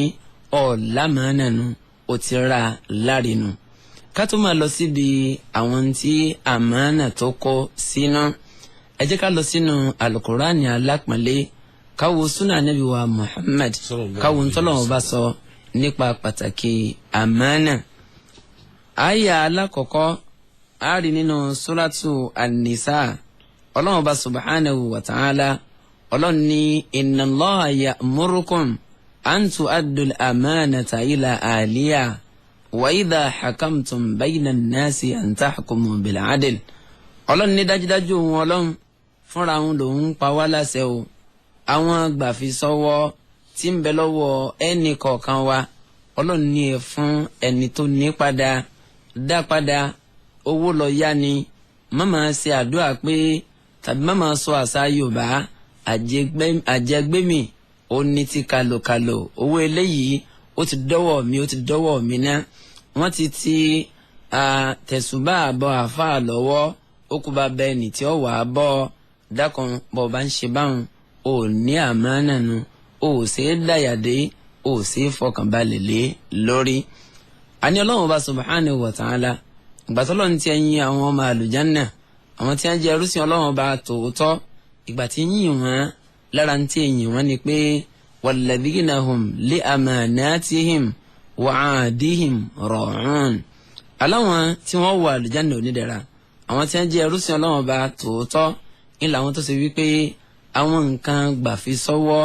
ọ̀làmánà nu, o ti ra láre nu. Ká tó máa lọ síbi àwọn tí àmánà tó kó sínú, ẹ jẹ́ ká lọ sínú Alukurani alápọ̀nlé, káwo súnà Ànábì wa Muhammad, káwo ntọ́lọ́wọ́n bá sọ nípa pàtàkì àmánà. Àyà alákọ̀ọ́kọ́ a rí nínú Suratu An-Nisa. Ọlọ́run bá subhanahu wa ta'ala, Ọlọ́run ní inna Allaha ya'murukum an tu'addul amanata ila ahliha wa idha hakamtum bayna an-nasi an tahkumu bil 'adl. Ọlọ́run ní dájúdájú òun Ọlọ́run fúnra òun lòun pa wá láṣẹ o, àwọn gbàfisọ́wọ́ tí ń bẹ lọ́wọ́ ẹnì kọ̀ọ̀kan wa, Ọlọ́run ní ẹ fún ẹni tó ní padà, dá padà. Owó lọ yá ni, má máa ṣe àdúrà pé, tàbí má máa sọ àṣà Yorùbá àjẹgbẹ́mì ó ní ti kàlòkàlò, owó eléyìí ó ti dọ́wọ́ mi, ó ti dọ́wọ́ mi ná. Wọ́n ti tẹ̀sùbá àbọ̀ àáfàá lọ́wọ́, ó kú bá bẹ́ẹ̀ ní tí ó wà á bọ́. Dákan bọ̀ bá ń ṣe báwọn, ò ní àmánà nu, ò ṣe é dàyàdé, ò ṣe é fọkànbalẹ̀ lé lórí. Àní Ọlọ́run bá subhanahu wa ta'ala, ìgbà tọ́lọ́run ti ẹ̀yìn àwọn ọmọ àlùjánà, àwọn tí wọ́n jẹ́ ẹrúsìn Ọlọ́run bá tòótọ́, ìgbà tí yìn wọ́n lára ti ẹ̀yìn wọ́n ni pé walladhina hum li amanatihim wa ahdihim ra'un. Aláwọn tí wọ́n wọ àlùjánà onídẹ̀ra, àwọn tí wọ́n jẹ́ ẹrúsìn Ọlọ́run bá tòótọ́, ní làwọn tó ṣe wípé àwọn nǹkan gbàfisọ́wọ́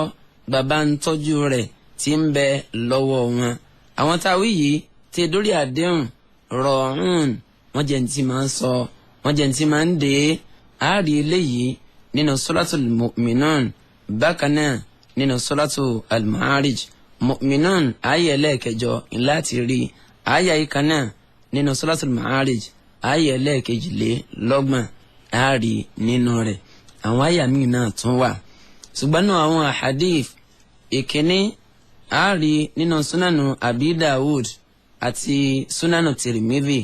bàbá ń tọ́jú rẹ̀ tí ń bẹ lọ́wọ́ wọn. Àwọn táwí yìí ti dórí àdéhùn rọ̀ọ̀hún, wọ́n jẹ́ ní ti máa ń sọ, wọ́n jẹ́ ní ti máa ń dé. Àárí eléyìí nínú Suratul Mu'minun, bákan náà nínú Suratu Al-Ma'arij. Mu'minun ayé ẹlẹ́ẹ̀kẹjọ láti rí ayé ìkan náà nínú Suratul Ma'arij ayé ẹlẹ́ẹ̀kejìlélọ́gbọ̀n àárí nínú rẹ̀. Àwọn àyà míì náà tún wà, ṣùgbọ́n náà àwọn hadith ìkíní àárí nínú Sunanu Abi Dawud àti Sunanu Tirmidhi.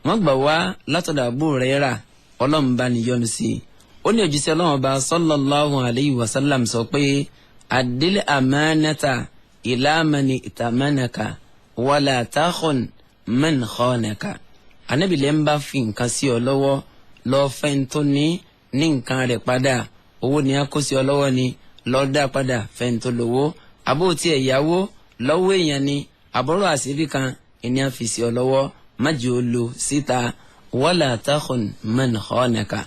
Wọ́n gbà wá látọ̀dọ̀ Abu Hurairah, Ọlọ́run bá ní yọ́nú sí i. Ó ní òjíṣẹ́ Ọlọ́run ọba sallallahu alayhi wa sallam sọ pé adil amanata ila mani itamanaka wala takhun man khanaka. Ànábì lẹ́ ń bá fi nǹkan sí ọ lọ́wọ́, lọ́ọ́ fẹ́ tó ní nǹkan rẹ̀ padà. Owó ni a kó sí ọ lọ́wọ́ ni, lọ́ọ́ dá padà fẹ́ tó lówó. Àbó tí ẹ̀ yáwó lọ́wọ́ èèyàn ni, àbọ̀rọ̀ àṣírí kan ìní a fi sí ọ lọ́wọ́, má jẹ́ o lò síta. Wala takhun man khanaka.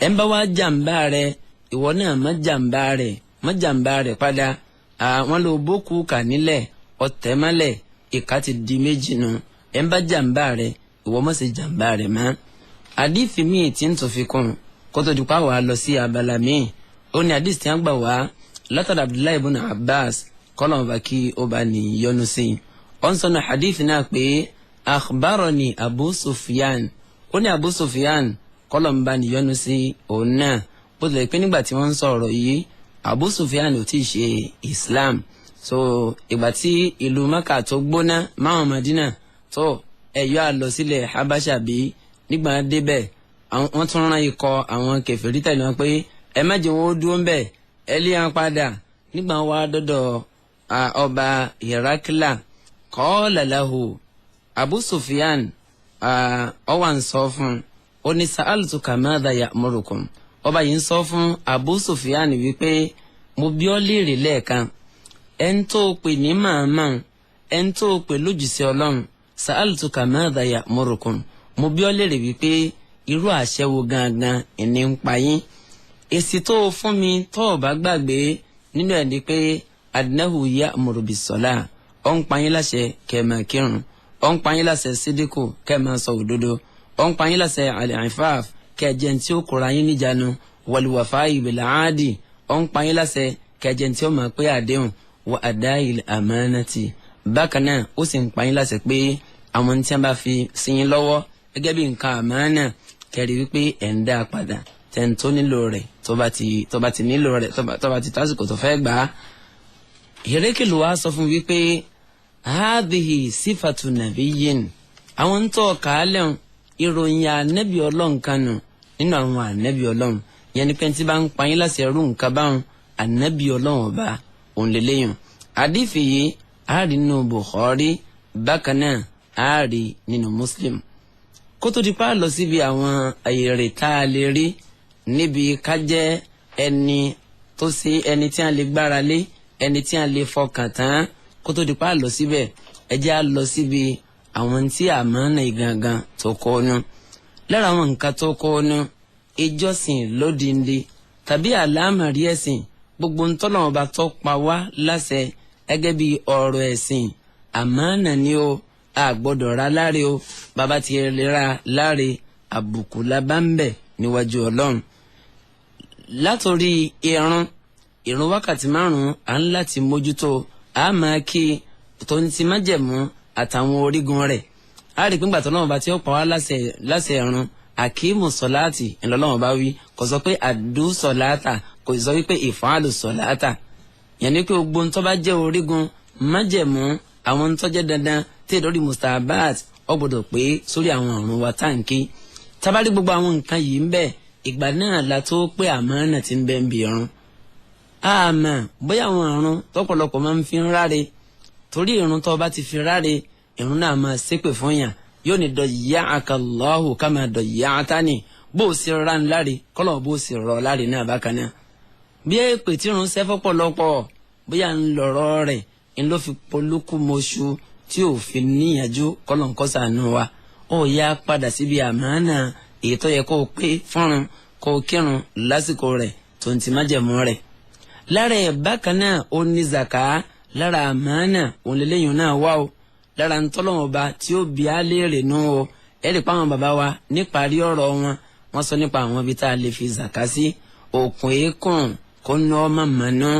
Ẹ̀ ń bá wá jàǹbá rẹ̀, ìwọ náà má jàǹbá rẹ̀, má jàǹbá rẹ̀ padà. Àwọn ló bókú kà nílẹ̀, ọ̀tẹ̀ mọ́lẹ̀, ìka ti di méjì nù. Ẹ̀ ń bá jàǹbá rẹ̀, ìwọ má ṣe jàǹbá rẹ̀ mọ́. Àdìfí míì tí ń tún fi kún kótó dùpá wàá lọ sí abala míì, ó ní àdìsí tí wọ́n gbà wá látọ̀dọ̀ Abdullahi ibn Abbas, kọ́lọ̀ ọba kí ó bá ní yọ́nú sí i. Ó ń sọnù hadith náà pé akhbarani Abu Sufyan, ó ní Abu Sufyan kọ́lọ̀ ń bá ní yọ́nú sí òun náà. Bó tilẹ̀ pé nígbà tí wọ́n ń sọ ọ̀rọ̀ yìí, Abu Sufyan ò tí ì ṣe Islam. So ìgbà tí ìlú Maka tó gbóná máwọn Madina tó ẹ̀yọ́ àlọ́ sílẹ̀ Habasha bí, nígbà débẹ̀ wọ́n tún rán ikọ̀ àwọn kèfèrí tẹ̀lé wọn pé ẹ má jẹ́ wọn ó dúró ń bẹ̀, ẹ lé wọn padà. Nígbà wá dọ́dọ̀ ọba Hirakla, qala lahu Abu Sufyan, ó wá ń sọ fún ó ní sa'altuka madha ya'murukum. Ọba yìí ń sọ fún Abu Sufyan wípé mo bi ọ́ léèrè lẹ́ẹ̀kan, ẹn tó pè ní màmá, ẹn tó pè lójúṣe Ọlọ́run, sa'altuka madha ya'murukum, mo bi ọ́ léèrè wípé irú àṣẹ wo gangan ìní ń pa yín. Èsì tó o fún mi tó o bá gbàgbé nínú ẹ̀ ni pé adnahu ya'muru bis-salah, ó ń pa yín láṣẹ kẹ́ máa kírun, ó ń pa yín láṣẹ sídìkù kẹ́ máa sọ òdodo, ó ń pa yín láṣẹ al-'ifaf kẹ́ jẹ́ tí ó kóra yín níjànú, wal-wafa'i bil-'ahdi, ó ń pa yín láṣẹ kẹ́ jẹ́ tí ó máa pé àdéhùn, wa ada'il amanati. Bákan náà ó sì ń pa yín láṣẹ pé àwọn tí wọ́n bá fi sí yín lọ́wọ́ gẹ́gẹ́ bí nǹkan àmánà kẹ́rì wípé ẹ̀ ń dá padà tẹ̀ǹtó nílò rẹ̀ tó bá ti nílò rẹ̀ tó bá ti tásìkò tó fẹ́ gbà á. Hiraklu wá sọ fún wípé hadhihi sífàtú nàbíyìn, àwọn tó kàálẹ̀ ìròyìn ànẹ́bí Ọlọ́run kanu nínú àwọn ànẹ́bí Ọlọ́run, yẹn ni pé tí bá ń pa yín láṣẹ ẹrú nǹkan báwọn ànẹ́bí Ọlọ́run ọba òun lélẹ́yìn. Àdìfì yìí a rí nínú Bukhari, bákan náà a rí nínú Muslim. Kó tó di pa lọ síbi àwọn èrè tá a lè rí níbi ká jẹ́ ẹni tó ṣe ẹni tí a lè gbára lé, ẹni tí a lè fọkàn tán, kó tó di pa lọ síbẹ̀ ẹ jẹ́ á lọ síbi àwọn tí àmánà ìgangan tó kọ́ ọ́nú. Lára àwọn nǹkan tó kọ́ ọ́nú, ìjọsìn lódindi tàbí àlámọ̀rí ẹ̀sìn, gbogbo ntọ́lọ́wọ́n bá tó pa wá láṣẹ gẹ́gẹ́ bí ọ̀rọ̀ ẹ̀sìn, àmánà ni ó, a gbọ́dọ̀ ra láre o. Bàbá ti ra láre, àbùkù la bá ń bẹ̀ níwájú Ọlọ́run. Látòrí ìrun wákàtí márùn-ún à ń láti mójútó, a máa kí tó ń ti májẹ̀mú àtàwọn orígun rẹ̀. A rí pínpà tọ́lọ́wọ́n bá tí ó pa wá láṣẹ ìrun, àkímù sọ̀láàtì ńlọ́lọ́wọ́n bá wí, kò sọ pé àdú sọ̀láàtà, kò sọ wípé ìfàlù sọ̀láàtà. Yẹn ni pé gbogbo ń tó bá jẹ́ orígun májẹ̀mú, àwọn ń tó jẹ́ dandan tí ìdórí mustahabat ó gbọ́dọ̀ pé sórí àwọn ọ̀run wa táǹkì. Tabari gbogbo àwọn nǹkan yìí ń bẹ, ìgbà náà la tó pé àmánà ti ń bẹ ń bì ọ̀run. Àmọ́ bóyá àwọn ọ̀run tọ́pọ̀lọpọ̀ máa ń fi ń ráre, torí ìrun tó bá ti fi ráre, ìrun náà máa ṣépè fún yàn, yóò ní dayya'aka Allahu kama dayya'tani, bó o sì rán láre kọ́lọ̀ bó o sì rọ̀ láre náà bákan náà. Bí èpè tí ìrun ṣẹ́ fọ́pọ̀lọpọ̀, bóyá ń lọ̀rọ̀ rẹ̀ ń ló fi polúkú mọ́ṣú tí ò fi níyànjú, kọ́lọ̀ ń kọ́ sànú wa. Ó yá padà síbi àmánà èyí tó yẹ kó o pé fúnrun, kó o kírun lásìkò rẹ̀ tó ń ti májẹ̀mú rẹ̀. Lára ẹ̀ bákan náà ó ní zaka, lára àmánà òun lélẹ́yìn náà wá o, lára ntọ́lọ́wọ́n ọba tí ó bí á léèrè nú o. Ẹ rí i pé àwọn bàbá wa níparí ọ̀rọ̀ wọn, wọ́n sọ nípa àwọn ibi tá a lè fi zaka sí. Òkun eékùn kó ná ọmọ mọ̀nà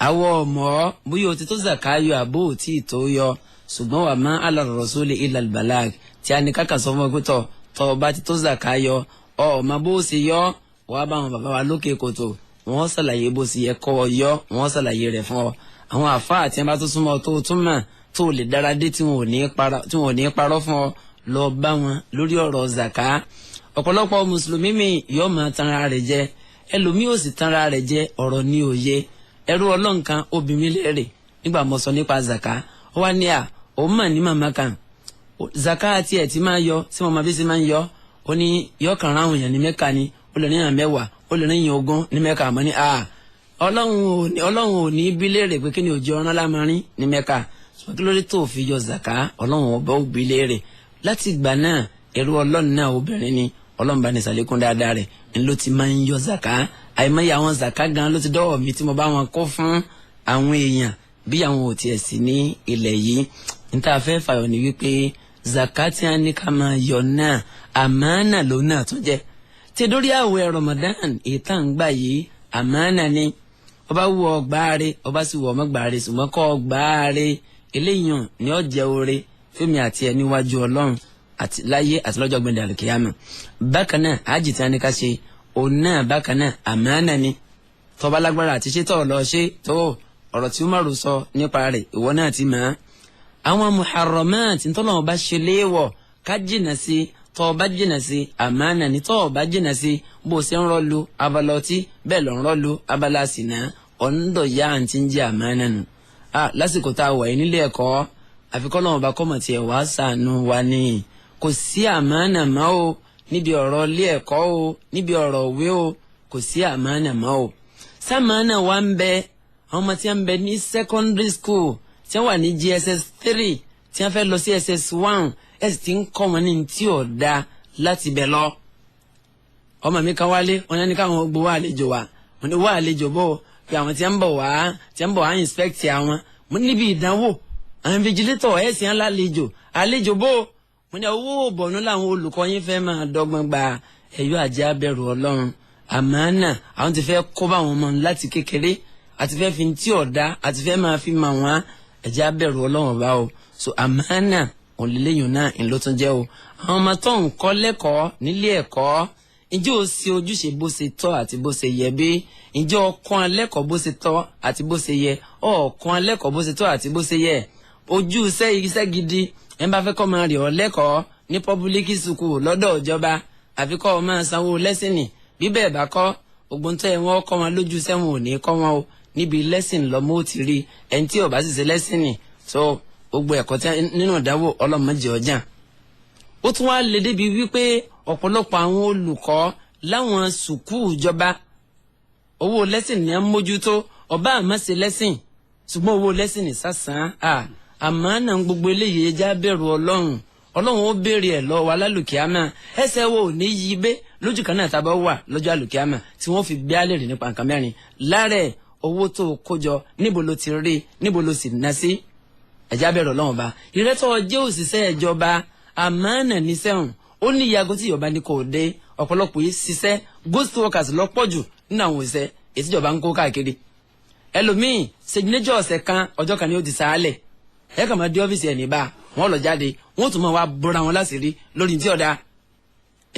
àwọ̀ ọmọ bóyá o ti tó zaka yọ àbó ò tí ì tó yọ, ṣùgbọ́n wà má ala rasuli illa al-balag, tí a ní káka sọ fún ọ pé tọ̀ tọ́ ọba ti tó zaka yọ, ọmọ bó ṣe yọ, wàá bá àwọn bàbá wa lókè kòtò, wọ́n ṣàlàyé bó ṣe yẹ kọ́ ọ yọ, wọ́n ṣàlàyé rẹ̀ fún ọ. Àwọn àfáà àti ẹnbá tó súnmọ́ tó tún mọ̀ tó lè dára dé tí wọn ò ní parọ́ fún ọ, lọ bá wọn lórí ọ̀rọ̀ zaka. Ọ̀pọ̀lọpọ̀ mùsùlùmí mi yóò máa tanra rẹ̀ jẹ, ẹlòmíì ò sì tanra rẹ̀ jẹ, ọ̀rọ̀ ní òye. Ẹrú ọlọ́nkan obìnrin léèrè nígbà mo sọ nípa zaka, ó wá ní à òun mà ní màmá kan, zaka àti ẹ̀ tí máa yọ tí mo máa bí sí máa ń yọ, ó ní yọ kàn ráhùn yàn ní Mẹ́ka ni, ó lè níyàn 10, ó lè níyàn 20 ní Mẹ́ka. Àmọ́ ní à Ọlọ́run ò ní bí léèrè pé kí ni òjò ọ̀rán lámarín ní Mẹ́ka, ṣùgbọ́n kí ló dé tó fi yọ zaka, Ọlọ́run ọba ó bí léèrè. Láti ìgbà náà ẹrú Ọlọ́run náà obìnrin ni, Ọlọ́run bá ní sàlékún dáadáa rẹ̀ ńlọ ti máa ń yọ zaka. Àìmọye àwọn zaka gan ló ti dọ́wọ́ mi tí mo bá wọn kó fún àwọn èèyàn bí àwọn ò tiẹ̀ sí ní ilẹ̀ yìí. Níta fẹ́ fàyọ̀ ni wípé zaka tí a ní ká máa yọ náà àmánà ló náà tún jẹ́. Tí dórí àwẹ̀ Ramadan ìta ń gbà yìí àmánà ni. Ọba wù ọ gbáre, ọba sì wù ọmọ gbáre, ṣùgbọ́n kọ́ ọ gbáre eléyìí ni ó jẹ́ oore fẹ́mi àti ẹ níwájú Ọlọ́run àti láyé àti lọ́jọ́ gbẹ̀ndẹ̀ àlùkìyàmù. Bákan náà àjì tí a ní ká ṣe òun náà bákan náà àmánà ni. Tó bá lágbára àti ṣe tó lọ ṣe tó ọ̀rọ̀ tí Umaru sọ nípa rẹ̀ ìwọ náà ti mọ̀. Àwọn muharramat ntọ́lọ́wọ́ bá ṣe léèwọ̀ ká jìnà sí, tó bá jìnà sí àmánà ni, tó bá jìnà sí bó ṣe ń rọ́lu abala ọtí bẹ́ẹ̀ lọ ń rọ́lu abala sìnà ọ̀ńdọ̀ yá àǹtí ń jẹ́ àmánà nù. Lásìkò tá a wà yìí nílé ẹ̀kọ́ àfikọ́ lọ́wọ́ bá kọ́mọ̀ tiẹ̀ wá sànù wa ni kò sí àmánà mọ́ o níbi ọ̀rọ̀ ilé ẹ̀kọ́ o níbi ọ̀rọ̀ òwe o kò sí àmánà mọ́ o. Sàmánà wa ń bẹ àwọn ọmọ tí wọ́n ń bẹ ní secondary school tí wọ́n wà ní GSS 3 tí wọ́n fẹ́ lọ sí SS1 ẹ̀ sì ti ń kọ́ wọn ní tí ò da láti bẹ̀ lọ. Ọmọ mi kan wálé wọn ní káwọn gbowó àlejò wa wọn ní wá àlejò bò pé àwọn tí ń bọ̀ wá tí ń bọ̀ wá inspect àwọn mo níbi ìdánwò àwọn invigilator ẹ̀ sì ń lálejò àlejò bò mo ní owó bọ̀nú làwọn olùkọ́ yín fẹ́ máa dọ́gbọ́n gba ẹ̀yọ́ àjẹ́ abẹ́rù ọlọ́run àmánà àwọn ti fẹ́ kó bá àwọn ọmọ láti kékeré àti fẹ́ fi tí ọ̀dá àti fẹ́ máa fi mà wọ́n ẹ̀jẹ̀ abẹ́rù ọlọ́run ọba o. So àmánà òlélẹ́yìn náà ńlọ tún jẹ́ o. Àwọn ọmọ tó ń kọ́ lẹ́kọ̀ọ́ nílé ẹ̀kọ́ ǹjẹ́ o ṣe ojúṣe bó ṣe tọ́ àti bó ṣe yẹ bí? Ǹjẹ́ o kọ́ alẹ́kọ̀ọ́ bó ṣe tọ́ àti bó ṣe yẹ? Ọ̀kan alẹ́kọ̀ọ́ bó ṣe tọ́ àti bó ṣe yẹ. Ojú iṣẹ́ gidi ẹ̀ ń bá fẹ́ kọ́ máa rí ọ lẹ́kọ̀ọ́ ní pọ́búlíkì sùkúù lọ́dọ̀ ìjọba àfi kọ́ ọ máa sanwó lẹ́sìnì bí bẹ́ẹ̀ bá kọ́ ogun tó yẹ wọ́n kọ́ wọn lójú sẹ́wọ̀n ò ní kọ́ wọn o níbi lẹ́sìn lọ́mọ ó ti rí ẹni tí ó bá sì ṣe lẹ́sìnì so gbogbo ẹ̀kọ́ tí nínú ìdánwò ọlọ́mọdé ọjà. Ó tún wá lè débi wípé ọ̀pọ̀lọpọ̀ àwọn olùkọ́ láwọn sùkúù ìjọba owó lẹ́sìn ní à ń mójútó ọba àmọ́ ṣe lẹ́sìn ṣùgbọ́n owó lẹ́sìn ní sàsán àmọ́ náà gbogbo eléyìí ẹja bẹ̀rù ọlọ́run ọlọ́run ó béèrè ẹ̀ lọ́wọ́ wa lálùkìámà ẹsẹ̀ wo ò ní yí bẹ́ lójú kan náà tá a bá wà lọ́jọ́ àlùkìámà tí wọ́n fi gbé alẹ́ rè nípa nǹkan mẹ́rin lára owó tó kó jọ níbo ló ti rí níbo ló sì ná sí ẹja bẹ̀rù ọlọ́run ba ìrẹ́tọ́ jẹ́ òṣìṣẹ́ ìjọba àmánà ní sẹ́wọ̀n ó ní ìyàgò tí ìjọba ní kò dé ọ̀pọ̀lọpọ̀ yìí ṣiṣẹ́ ghost workers lọ́pọ̀ jù nínú àwọn òṣìṣẹ́ èyí tíjọba ń kó káàkiri ẹlòmíì signature ọ̀sẹ̀ kan ọjọ́ kan ni ó ti sáálẹ̀ ẹ kàn máa dé ọ́fíìsì ẹ̀ níbà wọ́n lọ jáde wọ́n tún máa wá bọ́ra wọn láṣìírí lórí tí ọ̀dà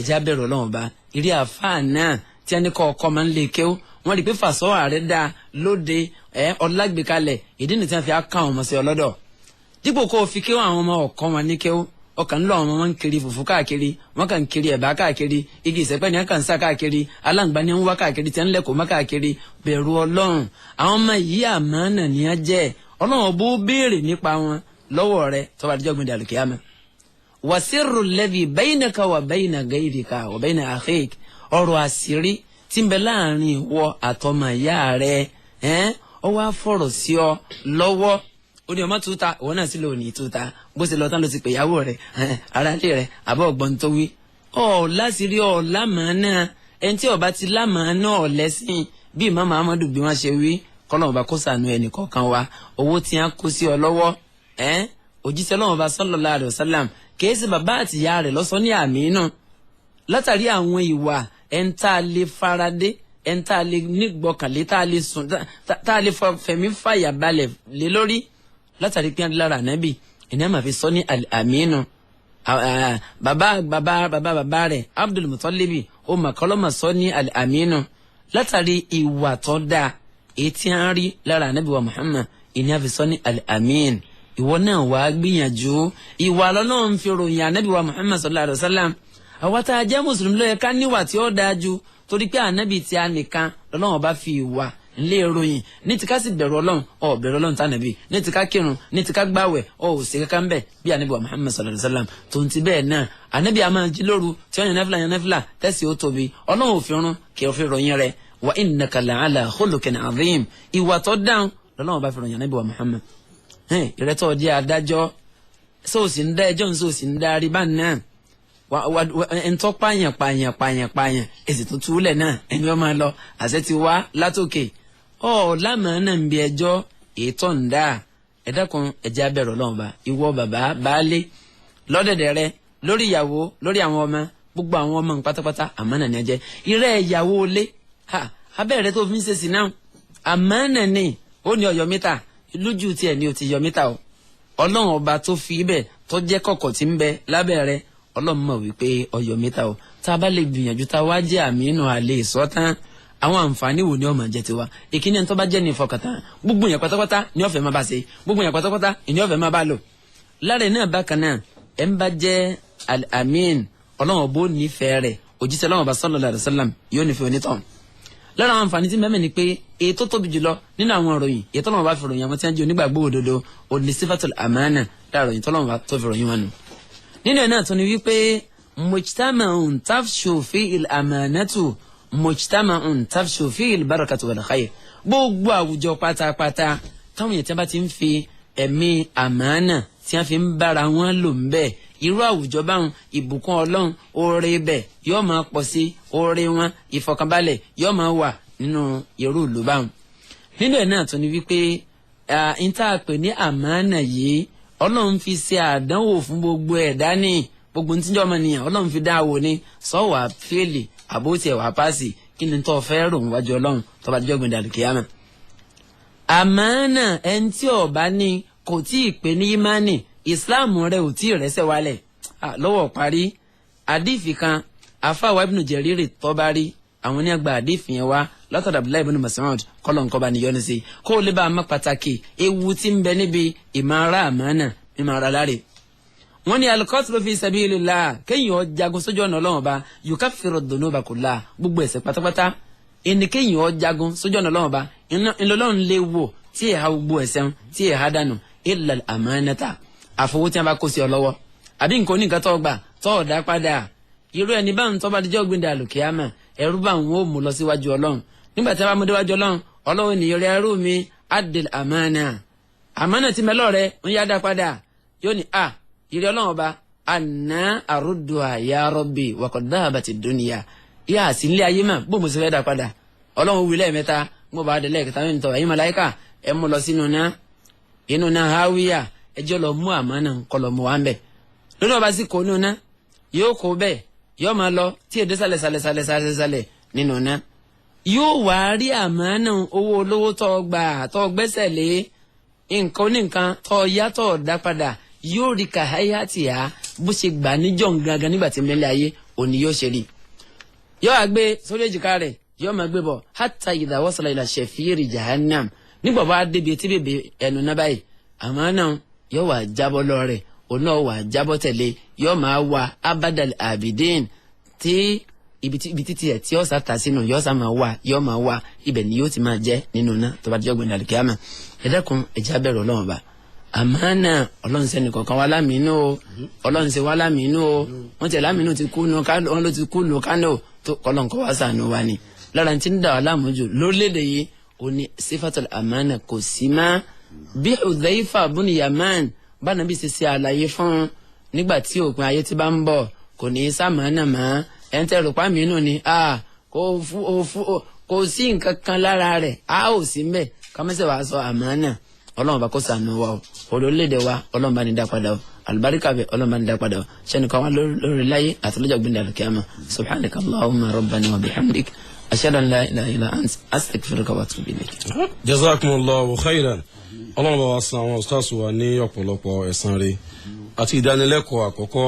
ẹ̀já bẹ̀rù ọlọ́run ba ìrí àfáà náà tí a ní kọ́ ọkọ máa ń lè kéw wọ́n rí i pé fàṣọ ààrẹ dá lóde ẹ ọlágbèkalẹ̀ ìdí nìyí tí wọ́n fi á ká àwọn ọmọ sí ọlọ́dọ̀ dípò kó o fi kéw àwọn ọmọ ọkọ wọn ní kéw ọkàn ńlọ àwọn ọmọ ń kiri fùfú káàkiri wọn kàn ń kiri ẹ̀bá káàkiri igi ìsẹ́pẹ́ ni wọn kàn ń sá káàkiri aláǹgbá ni ń wá káàkiri tí ń lẹ́kọ̀ọ́ mọ́ káàkiri bẹ̀rù ọlọ́run àwọn ọmọ yìí àmánà ni á jẹ́ ọlọ́run bó béèrè nípa wọn lọ́wọ́ rẹ tó bá dijọ́ gbìndé àlùkìyámà. wàsírù lẹ́bi baynaka wà bayna gayrika wà bayna akhik ọ̀rọ̀ àṣírí tí ń bẹ láàrin ìwọ àtọmọ ìyá rẹ ọ wá fọ̀rọ̀ sí ọ lọ́wọ́ ó ní ọmọ tuta ìwọ náà sì lò ní tuta bó ṣe lọ tán ló ti pè ìyàwó rẹ aráalé rẹ àbọ̀ ọgbọ́n tó wí. ọ láṣìírí ọ lámàánà ẹni tí ọba ti lámàánà ọ lẹ́sìn bí Imam Ahmadu bí wọ́n ṣe wí kọ́lọ́mù bá kó sànú ẹnì kọ̀ọ̀kan wa owó tí wọ́n kó sí ọ lọ́wọ́ òjíṣẹ́ Ọlọ́run bá sallallahu alaihi wasallam kìí ṣe bàbá àtìyá rẹ̀ lọ́sọ ní àmì náà látàrí àwọn ìwà ẹni tá a lè faradé ẹni tá a lè nígbọkànlé tá a lè sùn tá a lè fẹ̀mí fàyà balẹ̀ lé lórí látàrí pé lára ànábì ẹni àmà fi sọ ní àmínú bàbá bàbá bàbá bàbá rẹ̀ Abdul Mutalibi ó mà kọ́lọ́mà sọ ní àmínú látàrí ìwà tó dáa èyí tí a ń rí lára ànábì wa Muhammad ìní àfi sọ ní al-amin ìwọ náà wàá gbìyànjú ìwà lọ́nà ń fi ròyìn ànábì wa Muhammad sallallahu alayhi wa sallam àwa tá a jẹ́ mùsùlùmí ló yẹ ká níwà tí ó dáa ju torí pé ànábì tí a nìkan lọ́lọ́wọ́n bá fi ìwà ńlé ròyìn ní ti ká sì bẹ̀rù ọlọ́run ọ̀ bẹ̀rù ọlọ́run tánàbí ní ti ká kírun ní ti ká gbàwẹ̀ ọ̀ ò sí kankan bẹ́ẹ̀ bí ànábì wa Muhammad sallallahu alayhi wa sallam tó ń ti bẹ́ẹ̀ náà ànábì a máa jí lóru tí wọ́n yan náfìlà yan náfìlà tẹ̀sí ó tóbi ọlọ́run òfin rún kí ó fi ròyìn rẹ̀ wa innaka la'ala khuluqin azim ìwà tó dáhùn lọ́lọ́run bá fi ròyìn ànábì wa Muhammad. Ìrẹ́tọ́ di adájọ́ sóòsì ń dá ẹjọ́ sóòsì ń darí bá náà ntọ́ pààyàn pààyàn pààyàn pààyàn èsì tó túlẹ̀ náà ẹni wọ́n máa lọ àṣẹ ti wá látòkè ọ̀ lámàánà ń bi ẹjọ́ ètò ń dá ẹ dákun ẹjẹ́ abẹ́rẹ́ ọlọ́run bá ìwọ bàbá baálé lọ́dẹ̀dẹ̀ rẹ lórí ìyàwó lórí àwọn ọmọ gbogbo àwọn ọmọ pátápátá àmánà ni ẹ jẹ́ ìrẹ́ ìyàwó lé abẹ́rẹ́ tó fi ń ṣe sí náà àmánà ni ó ní ọ̀yọ́ mítà lójú tiẹ̀ ni ó ti yọ mítà o ọlọ́run ọba tó fi ibẹ̀ tó jẹ́ kọ̀kọ̀ tí ń bẹ lábẹ́ rẹ Ọlọ́run mọ̀ wípé ọyọ mẹ́ta o. Tá a bá lè gbìyànjú tá a wá jẹ́ àmì inú àlè sọ́tán, àwọn àǹfààní wo ni ó máa jẹ́ tiwa? Ìkíní ẹni tó bá jẹ́ ní ìfọkàntán, gbogbo yẹn pátápátá ni ó fẹ́ máa bá ṣe, gbogbo yẹn pátápátá ni ó fẹ́ máa bá lò. Lára náà bákan náà, ẹ̀ ń bá jẹ́ al-amin, Ọlọ́run bó nífẹ̀ẹ́ rẹ̀, òjíṣẹ́ Ọlọ́run bá sallallahu alaihi wasallam yóò nífẹ̀ẹ́ onítọ̀hún. Lára àwọn àǹfààní tí mẹ́mẹ́ ni pé èyí tó tóbi jùlọ nínú àwọn ìròyìn èyí tọ́lọ́run bá fi ròyìn àwọn tí wọ́n jẹ́ onígbàgbọ́ òdodo òní sífàtul àmánà, lára ìròyìn tọ́lọ́run bá tó fi ròyìn wọn nù. Nínú ẹ̀ náà tún ni wípé mujtama'un tafshu fi'il amanatu mujtama'un tafshu fi'il barakatu wal khayr. Gbogbo àwùjọ pátápátá táwọn yẹn tí wọ́n bá ti ń fi ẹ̀mí àmánà tí wọ́n fi ń bára wọn lò ń bẹ́ẹ̀, irú àwùjọ báwọn ìbùkún Ọlọ́run oore bẹ̀ yóò máa pọ̀ sí, oore wọn ìfọ̀kànbalẹ̀ yóò máa wà nínú irú ìlú báwọn. Nínú ẹ̀ náà tún ni wípé n tá a pè ní àmánà yìí, Ọlọ́run fi ṣe àdánwò fún gbogbo ẹ̀dá ní gbogbo ntíjọ́ ọmọnìyàn, Ọlọ́run fi dá wò ní sọ́wọ́ fíìlì àbótí ẹ̀wà páàsì, kí ni tó fẹ́ rò wájú Ọlọ́run tó bá dijọ́ gbẹ̀dẹ̀ àlùkìyámà. Àmánà ẹni tí ó bá ní kò tí ì pé ní ìmánì, ìsìláàmù rẹ̀ ò tí ì rẹ́sẹ̀ wálẹ̀. Lọ́wọ́ parí àdìfì kan àfàwà Ibn Jariri Tabari, àwọn ní àgbà àdìfì yẹn wá látọ̀dọ̀ Abdullahi ibn Mas'ud, kọ́lọ̀ nǹkan níyọnu sí, kó o lè bá a má pàtàkì ewu tí ń bẹ níbi ìmọ̀-ara àmánà mímọ̀-ara láre. Wọ́n ní al-qatlu fi sabilillah, kéèyàn jagun sójú ọ̀nà Ọlọ́run ọba, yukaffiru dhunuba kullaha, gbogbo ẹ̀ṣẹ̀ pátápátá ẹni kéèyàn jagun sójú ọ̀nà Ọlọ́run ọba ńlọlọ́run lè wò tí ẹ̀ ha gbogbo ẹ̀ṣẹ̀ tí ẹ̀ ha dànù, illa al-amanata, àfọwọ́ tí a bá kó sí ọ lọ́wọ́ àbí nǹkan oníkan tó gbà tó ọ̀dá padà. Irú ẹni bá ń tọ́ba díjọ́ gbìndà àlùkìyámà, ẹrú bá ń wò mú lọ síwájú Ọlọ́run. Nígbà tí a bá mú déwájú Ọlọ́run, Ọlọ́run ní ìrẹ́ ẹrú mi adil amana, amana ti mẹ́lọ́ rẹ ń yá dá padà. Yóò ní a ìrẹ́ Ọlọ́run ọba àná àrùdùà ya Rabbi wa qad dhahabati dunya, yá àsì ilé ayé mà bó mo sì fẹ́ dá padà. Ọlọ́run wí lẹ́ẹ̀mẹ́ta, mo bá dé lẹ́ẹ̀kẹta ní tọ́ ẹ̀yin màláíkà ẹ mú lọ sínú náà, inú náà háwíyà, ẹjọ́ lọ mú àmánà kọlọ̀ mú wa ń bẹ̀. Lónìí ọba sì kó nínú ná, yóò kó bẹ́ẹ̀, yóò máa lọ tí èdè sàlẹ̀ sàlẹ̀ sàlẹ̀ sàlẹ̀ sàlẹ̀ nínú ná. Yóò wá rí àmánà owó olówó tó gbà tó gbẹ́sẹ̀ lé nǹkan oníǹkan tó yá tó dá padà, yóò rí kàháyà tìyà bó ṣe gbà níjọ́ gangan nígbà tí mẹ́lẹ̀ ayé òní yóò ṣe rí. Yóò wá gbé sórí èjìká rẹ̀, yóò máa gbé bọ̀ hatta idha wasala ila shafiri jahannam. Nígbà bá débi etí bèbè ẹnu náà báyìí, àmánà yóò wá jábọ́ lọ́rẹ̀, òun náà wà jábọ́ tẹ̀lé, yóò máa wà abadal abidin tí ibi títí ẹ̀ tí yóò sá ta sínú, yóò sá máa wà, yóò máa wà, ibẹ̀ ni yóò ti máa jẹ́ nínú náà tó bá dijọ́ gbẹ̀dẹ̀ àlùkìyámà. Ẹ dákun, ẹ jẹ́ á bẹ̀rù Ọlọ́run ba. Àmánà Ọlọ́run sẹ́ni kọ̀ọ̀kan wá lámìínú o, Ọlọ́run ṣe wá lámìínú o, wọ́n tẹ̀ lámìínú ti kú nu Kánò, wọ́n ló ti kú nu Kánò tó kọ́lọ́n kọ́ wá sànù wa ni. Lára ti ń dà wá láàmú jù lórílẹ̀‐èdè yìí, ó ní sífàtul àmánà kò sí má. Bí Hudhaifa bun Yaman bánabi ṣe ṣe àlàyé fún nígbà tí òpin ayé ti bá ń bọ̀, kò ní í sàmánà mọ́. Ẹ̀ ń tẹ̀rù pa mí nù ni kò sí nǹkan kan lára rẹ̀, a ò sí mbẹ̀ kámẹ́sẹ̀ wàá sọ àmánà. Ọlọ́run bá kó ṣàánú wa o, orílẹ̀-èdè wa Ọlọ́run bá ní dá padà o, àlùbáríkà bẹ Ọlọ́run bá ní dá padà o, sẹ́nìkan wa lórí láyé àti lọ́jọ́ gbẹ̀ndẹ̀ àlùkìyámà. Subhanaka Allahumma rabbana wa bihamdik, ashhadu an la ilaha illa ant, astaghfiruka wa atubu ilayk. Jazakumullahu khairan. Ọlọ́run bá wa san àwọn ustaz wa ní ọ̀pọ̀lọpọ̀ ẹ̀san rẹ̀, àti ìdánilẹ́kọ̀ọ́ àkọ́kọ́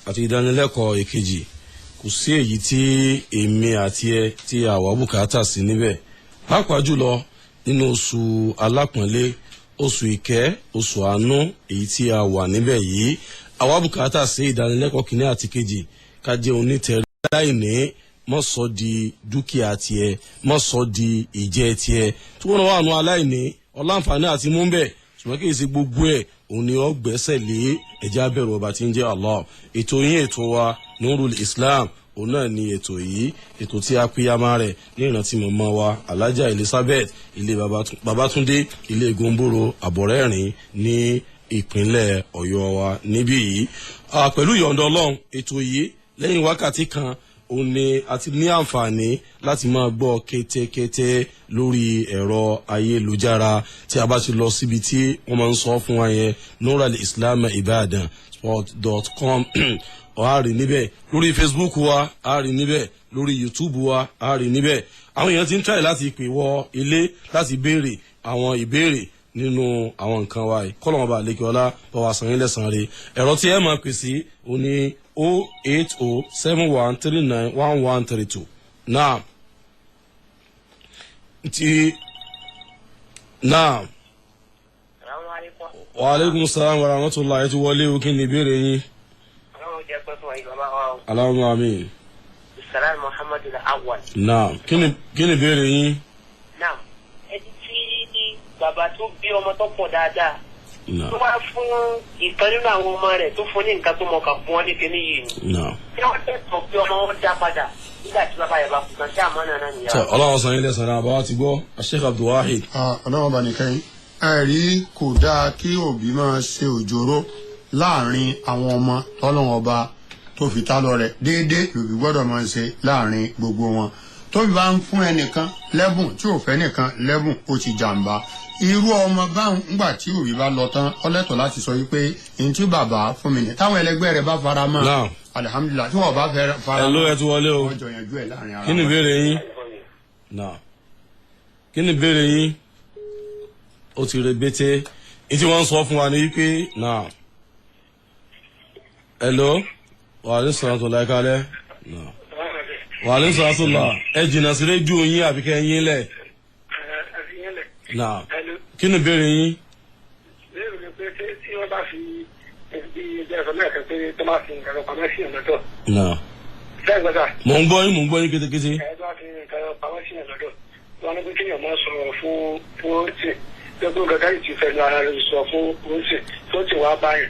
àti ìdánilẹ́kọ̀ọ́ èkejì, kò sí èyí tí èmi àti ẹ tí àwa bùkátà sí níbẹ̀, pàápàá jùlọ nínú oṣù alápọ̀nlé, oṣù ìkẹ́, oṣù àánú èyí tí a wà níbẹ̀ yìí. Àwa bùkátà sí ìdánilẹ́kọ̀ọ́ kìíní àti kejì, ká jẹ́ onítẹ̀rí láìní, mọ́ sọ di dúkìá tiẹ̀, mọ́ sọ di ìjẹ tiẹ̀, tí wọ́n wà nù aláìní ọláǹfààní àti mú bẹ́ẹ̀, ṣùgbọ́n kì í ṣe gbogbo ẹ̀ òun ni ó gbẹ́sẹ̀ lé. Ẹ̀jẹ̀ abẹ́rù ọba tí ń jẹ́ Allah. Ètò yín ètò wa Nurul Islam, òun náà ni ètò yìí, ètò tí a pínyàmá rẹ̀ ní ìrántí mọ̀mọ́ wa Alhaja Elizabeth ilé Babatunde ilé Gomboro Àbọ̀rẹ́rìn ní ìpínlẹ̀ Ọ̀yọ́ wa níbí yìí. Pẹ̀lú ìyọ̀ǹda Ọlọ́run, ètò yìí lẹ́yìn wákàtí kan òun ni a ti ní àǹfààní láti máa gbọ́ kétékété lórí ẹ̀rọ ayélujára. Tí a bá ti lọ síbi tí wọ́n máa ń sọ fún wa yẹn, Nurul Islam Ibadan sport.com, a rí níbẹ̀ lórí Facebook wa, a rí níbẹ̀ lórí YouTube wa, a rí níbẹ̀. Àwọn èèyàn ti ń try láti pè wọ ilé láti béèrè àwọn ìbéèrè nínú àwọn nǹkan wa yìí. Kọ́lọ́mọba àlekè ọlá bá wa san yín lẹ́san rẹ̀. Ẹ̀rọ tí ẹ máa pè sí ó ní 08071391132. Naam. Ti naam. Wa aleykum salaam wa rahmatulah. Ẹ ti wọlé o, kí ni ìbéèrè yín? Allahumma amin. Salam Muhammadu Awal. Naam. Kí ni ìbéèrè yín? Naam. Ẹni tí bàbá tó bí ọmọ tó pọ̀ dáadáa. Tó wá fún ìkan nínú àwọn ọmọ rẹ̀ tó fún ní nǹkan tó mọ̀ kàn fún wọn ní kíní yìí ni. Naam. Ṣé wọ́n tẹ̀sán pé ọmọ wọn dá padà nígbà tí bàbá yẹn bá kú tán ṣé àmọ́ náà nìyà? Ọlọ́run sàn yín lẹ́sàn-án àbáwá ti gbọ́ Sheikh Abdulwahid. Ọlọ́run bá nìkan yín. Ẹ̀rí kò dáa kí òbí máa ṣe òjòrò láàrin àwọn ọmọ tọ́lọ́run ọba tó fi tá lọ rẹ̀ déédéé lòbí gbọ́dọ̀ máa ṣe láàrin gbogbo wọn. Tóbi bá ń fún ẹnìkan lẹ́bùn tí ò fẹ́ nìkan lẹ́bùn ó ti jàǹbá. Irú ọmọ báwọn ńgbà tí òbí bá lọ tán ọlẹ́tọ̀ láti sọ wípé n tí bàbá fún mi ní táwọn ẹlẹgbẹ́ rẹ̀ bá fara mọ́ alihamudulila tí wọ́n bá fẹ́ fara mọ́ ẹ ló ẹ ti wọlé o. Wọ́n jọ yanjú ẹ̀ láàrin ara wọn. Kí ni ìbéèrè yín? Kí ni ìbéèrè yín? Ó ti rebete ní tí wọ́n ń sọ fún wa ní wípé náà hello wàhálà sọ̀rọ̀ láìkálẹ̀ wàhálà sọ̀rọ̀ ẹ jìnnà sí rédíò yín àbí kẹ́ yín lẹ̀ náà kí ni ìbéèrè yín. Béèrè mi pé ṣé tí wọ́n bá fi bí ẹ̀sọ́ náà kan pé tó máa fi nǹkan pamọ́ sí ọ̀nà tó. Náà mò ń gbọ́ yín, mò ń gbọ́ yín kétékété. Ẹ tó bá fi nǹkan pamọ́ sí ọ̀nà tó wọn ní pé kéèyàn máa sọ̀rọ̀ fún oúnjẹ gbogbo gàgà yìí ti fẹnu ara rẹ̀ sọ fún oúnjẹ tó ti wá báyìí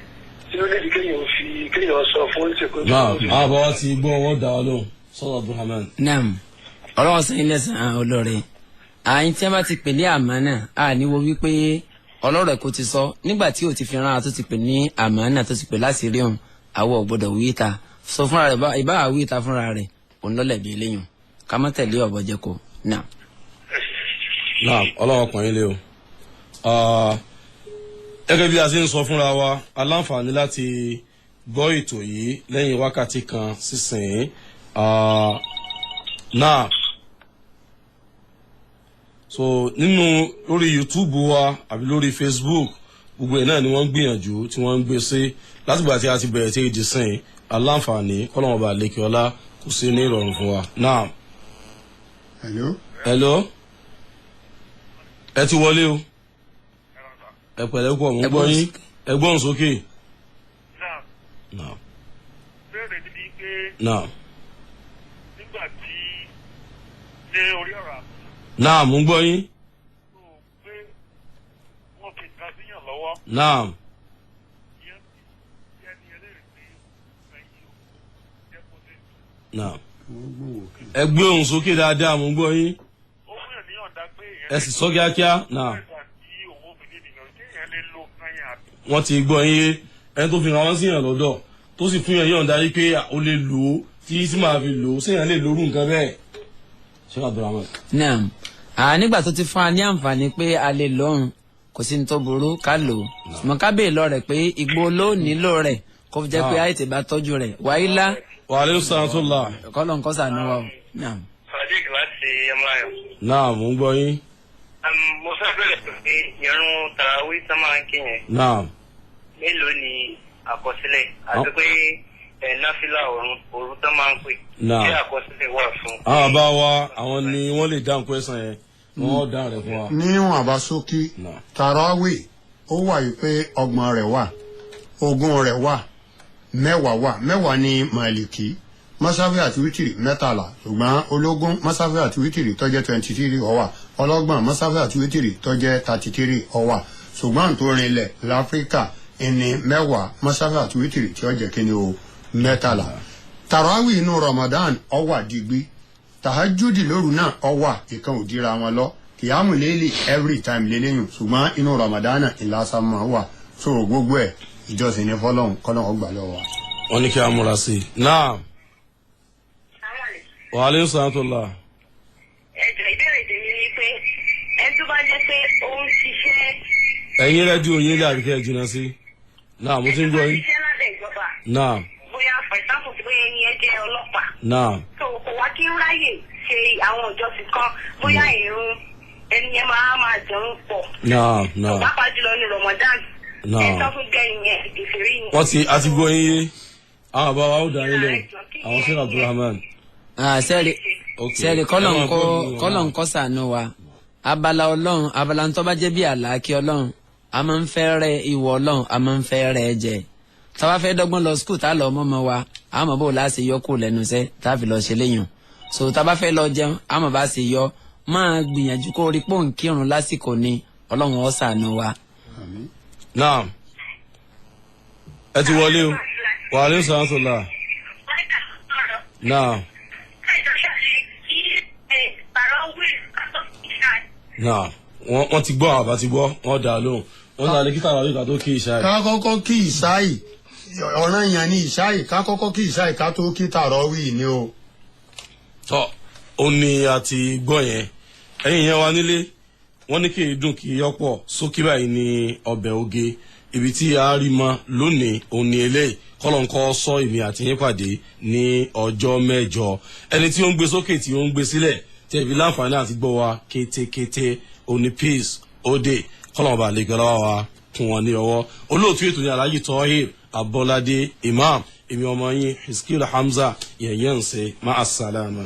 tí ó lédi kéèyàn fi kéèyàn sọ fún oúnjẹ kó tó. Náà àbọ̀ wá ti gbọ́ wọn dá wa lóhùn sọ́dọ̀ Abdulrahman. Naam, ọlọ́wọ́ sẹ́yìn lẹ́sàn-án olóore àyìn tí a bá ti pè ní àmánà a ní wo wípé ọlọ́rọ̀ kò ti sọ nígbà tí ò ti fi rán a tó ti pè ní àmánà tó ti pè láti rí òun àwọ̀ ò gbọ́dọ̀ wí ta sọ fúnra rẹ̀ ìbá wí ta fúnra rẹ̀ òun lọ́lẹ̀ bí eléyìn ká má tẹ̀lé ọ̀bọ jẹ́ kó náà. Naam, ọlọ́wọ́ kàn yín lé o. Gẹ́gẹ́ bí a ṣe ń sọ fúnra wa, aláǹfààní láti gbọ́ ètò yìí lẹ́yìn wákàtí kan sísìn. Náà so nínú lórí YouTube wa àbí lórí Facebook gbogbo ẹ̀ náà ni wọ́n ń gbìyànjú tí wọ́n ń gbé sí látìgbà tí a ti bẹ̀rẹ̀ tí ìdí sìn aláǹfààní kọ́lọ́mọba lékè ọlá kò sí ní ìrọ̀rùn fún wa. Naam. Hello. Hello. Ẹ ti wọlé o. Ẹ pẹ̀lẹ́ pọ̀, mò ń gbọ́ yín. Ẹ gbọ́n sókè. Naam. Béèrè níbi pé. Naam. Nígbà tí ní orí ọ̀rọ̀ àbúrò. Naam, mò ń gbọ́ yín. Tó o pé wọ́n fi nǹkan síyàn lọ́wọ́. Naam. Ìyẹn ti ẹni ẹlẹ́rìí pé ẹ̀yìn ò jẹ́ kó dé. Naam. Ẹ gbé ohùn sókè dáadáa, mò ń gbọ́ yín. Ó fún yàn níyànjú pé ẹ sì sọ kíákíá. Naam. Wọ́n ti gbọ́ yín yé ẹni tó fi hàn wọ́n síyàn lọ́dọ̀ tó sì fún yàn yọ̀ǹda yí pé o lè lò ó tí tí màá fi lò ó séèyàn lè lórú nǹkan bẹ́ẹ̀. Ṣé Abdulrahman. Naam, nígbà tó ti fún wa ní àǹfààní pé a lè lọ́rùn kò sí ní tó burú ká lò ó ṣùgbọ́n ká bèè lọ rẹ̀ pé igbó ló nílò rẹ̀ kó fi jẹ́ pé àìtè bá tọ́jú rẹ̀ wáyé lá. Wa aleykum salaam. Kọ́lọ̀ nǹkan sànú wa o. Naam. Sadiq láti Ẹmúláyọ̀. Naam, mò ń gbọ́ yín. Mo fẹ́ bẹ̀rẹ̀ pé irun tàràwí tó máa ń kí yẹn. Naam. Mélòó ni àkọsílẹ̀ àti pé náfìlà òru tó máa ń pè. Naam. Ṣé àkọsílẹ̀ wà fún. Àwọn bá wa àwọn ni wọ́n lè dáhùn question yẹn wọ́n dáhùn rẹ̀ fún wa. Níwọ̀n àbá sókí tàràwí ó wà yìí pé 30 rẹ̀ wà, 20 rẹ̀ wà, 10 wà. 10 ni Màlìkì, masafi àti wítìrì 13, ṣùgbọ́n ológun masafi àti wítìrì tó jẹ́ 23 ó wà, ọlọ́gbọ̀n masafi àti wítìrì tó jẹ́ 33 ó wà, ṣùgbọ́n tó rinlẹ̀ láfíríkà ìní 10 masafi àti wítìrì tí ó jẹ́ kíni o 13. Tàràwì inú Ramadan ó wà digbí, tàhájúdì lóru náà ó wà, ìkan ò dira wọn lọ, kìyàmù lélẹ̀ every time lélẹ́yìn, ṣùgbọ́n inú Ramadan ìlàsà máa wà, so gbogbo ẹ̀ ìjọsìn ní fọlọ́hún kọ́lọ́hún ọgbà lọ́wọ́ wa. Wọ́n ní kí a múra sí i. Naam. Wa aleykum salaam. Ẹjọ ìbéèrè tèmi ni pé ẹni tó bá jẹ́ pé ó ń ṣiṣẹ́. Ẹ̀yin rẹ́díò yín lè àbíkẹ́ jìnnà sí. Náà mo ti ń gbọ́ yín. Ẹni tó bá ṣiṣẹ́ lábẹ́ ìjọba. Náà. Bóyá for example bóyá ẹni ẹ jẹ́ ọlọ́pàá. Náà. So kò wá kí ń ráyè ṣe àwọn ìjọsìn kan bóyá ìrun ẹni yẹn máa jẹun pọ̀. Náà náà. Pàápàá jùlọ ní Ramadan. Náà. Ẹ sọ fún gẹ́ni yẹn ìfèrí ni. Wọ́n ti àti gbọ́ yín yé. Àwọn bàbá wa ó dá yín lóhùn, àwọn sẹ́rẹ̀ Abdulrahman. Sẹ́ẹ̀rì. Ok. Sẹ́ẹ̀rì, Ẹ máa gbọ́ mi. kọ́lọ̀ ń kọ́ sànú wa. Abala ọlọ́run, abala ńtọ́ bá jẹ́ bí àlàákí ọlọ́run, a máa ń fẹ́ rẹ ìwọ ọlọ́run, a máa ń fẹ́ rẹ jẹ. Tá bá fẹ́ dọ́gbọ́n lọ skul, tá a lọ mọ́mọ́ wa, a mọ̀ bó láti yọ kó lẹ́nu iṣẹ́ tá a fi lọ ṣe léyìn. So tá bá fẹ́ lọ jẹun, a mọ̀ bá ṣe yọ. Máa gbìyànjú kó rí pòun kírun lásìkò ni. Ọlọ́run ó ṣàánú wa. Naam, ẹ ti wọlé o. Wàhálà sàǹsọ̀là. Naam. Naam, wọ́n ti gbọ́, àwọn àbá ti gbọ́, wọ́n dà lóhùn. Wọ́n ní alẹ́ kíkà àwọn àlejò tó kí ìṣá yìí. Ká kọ́kọ́ kí ìṣáì, ọ̀ràn yẹn ni ìṣáì. Ká kọ́kọ́ kí ìṣáì ká tó kí tàràwí ni o. Tọ́ ó ní a ti gbọ́ yẹn. Ẹ̀yin yẹn wa nílé, wọ́n ní kí dùn kí yọpọ̀ sókè báyìí ní ọbẹ̀ oge. Ibi tí a rí mọ lónìí òun ni eléyìí. Kọ́lọ́nkọ́ sọ èmi àti yín pàdé ní ọjọ́ mẹ́jọ. Ẹni tí ó ń gbé sókè, tí ó ń gbé sílẹ̀, tí ẹbí láǹfààní àti gbọ́ wa kétékété, òní Peace Òde. Kọ́lọ́n lè gbọ́dọ̀ wa kún wọn ní ọwọ́. Olóòtú ètò ní Alhaji Tohir Abọ́ládé Imam. Èmi ọmọ yín Hiskil Hamza yẹ̀yẹ́ ń ṣe máa sàlámà.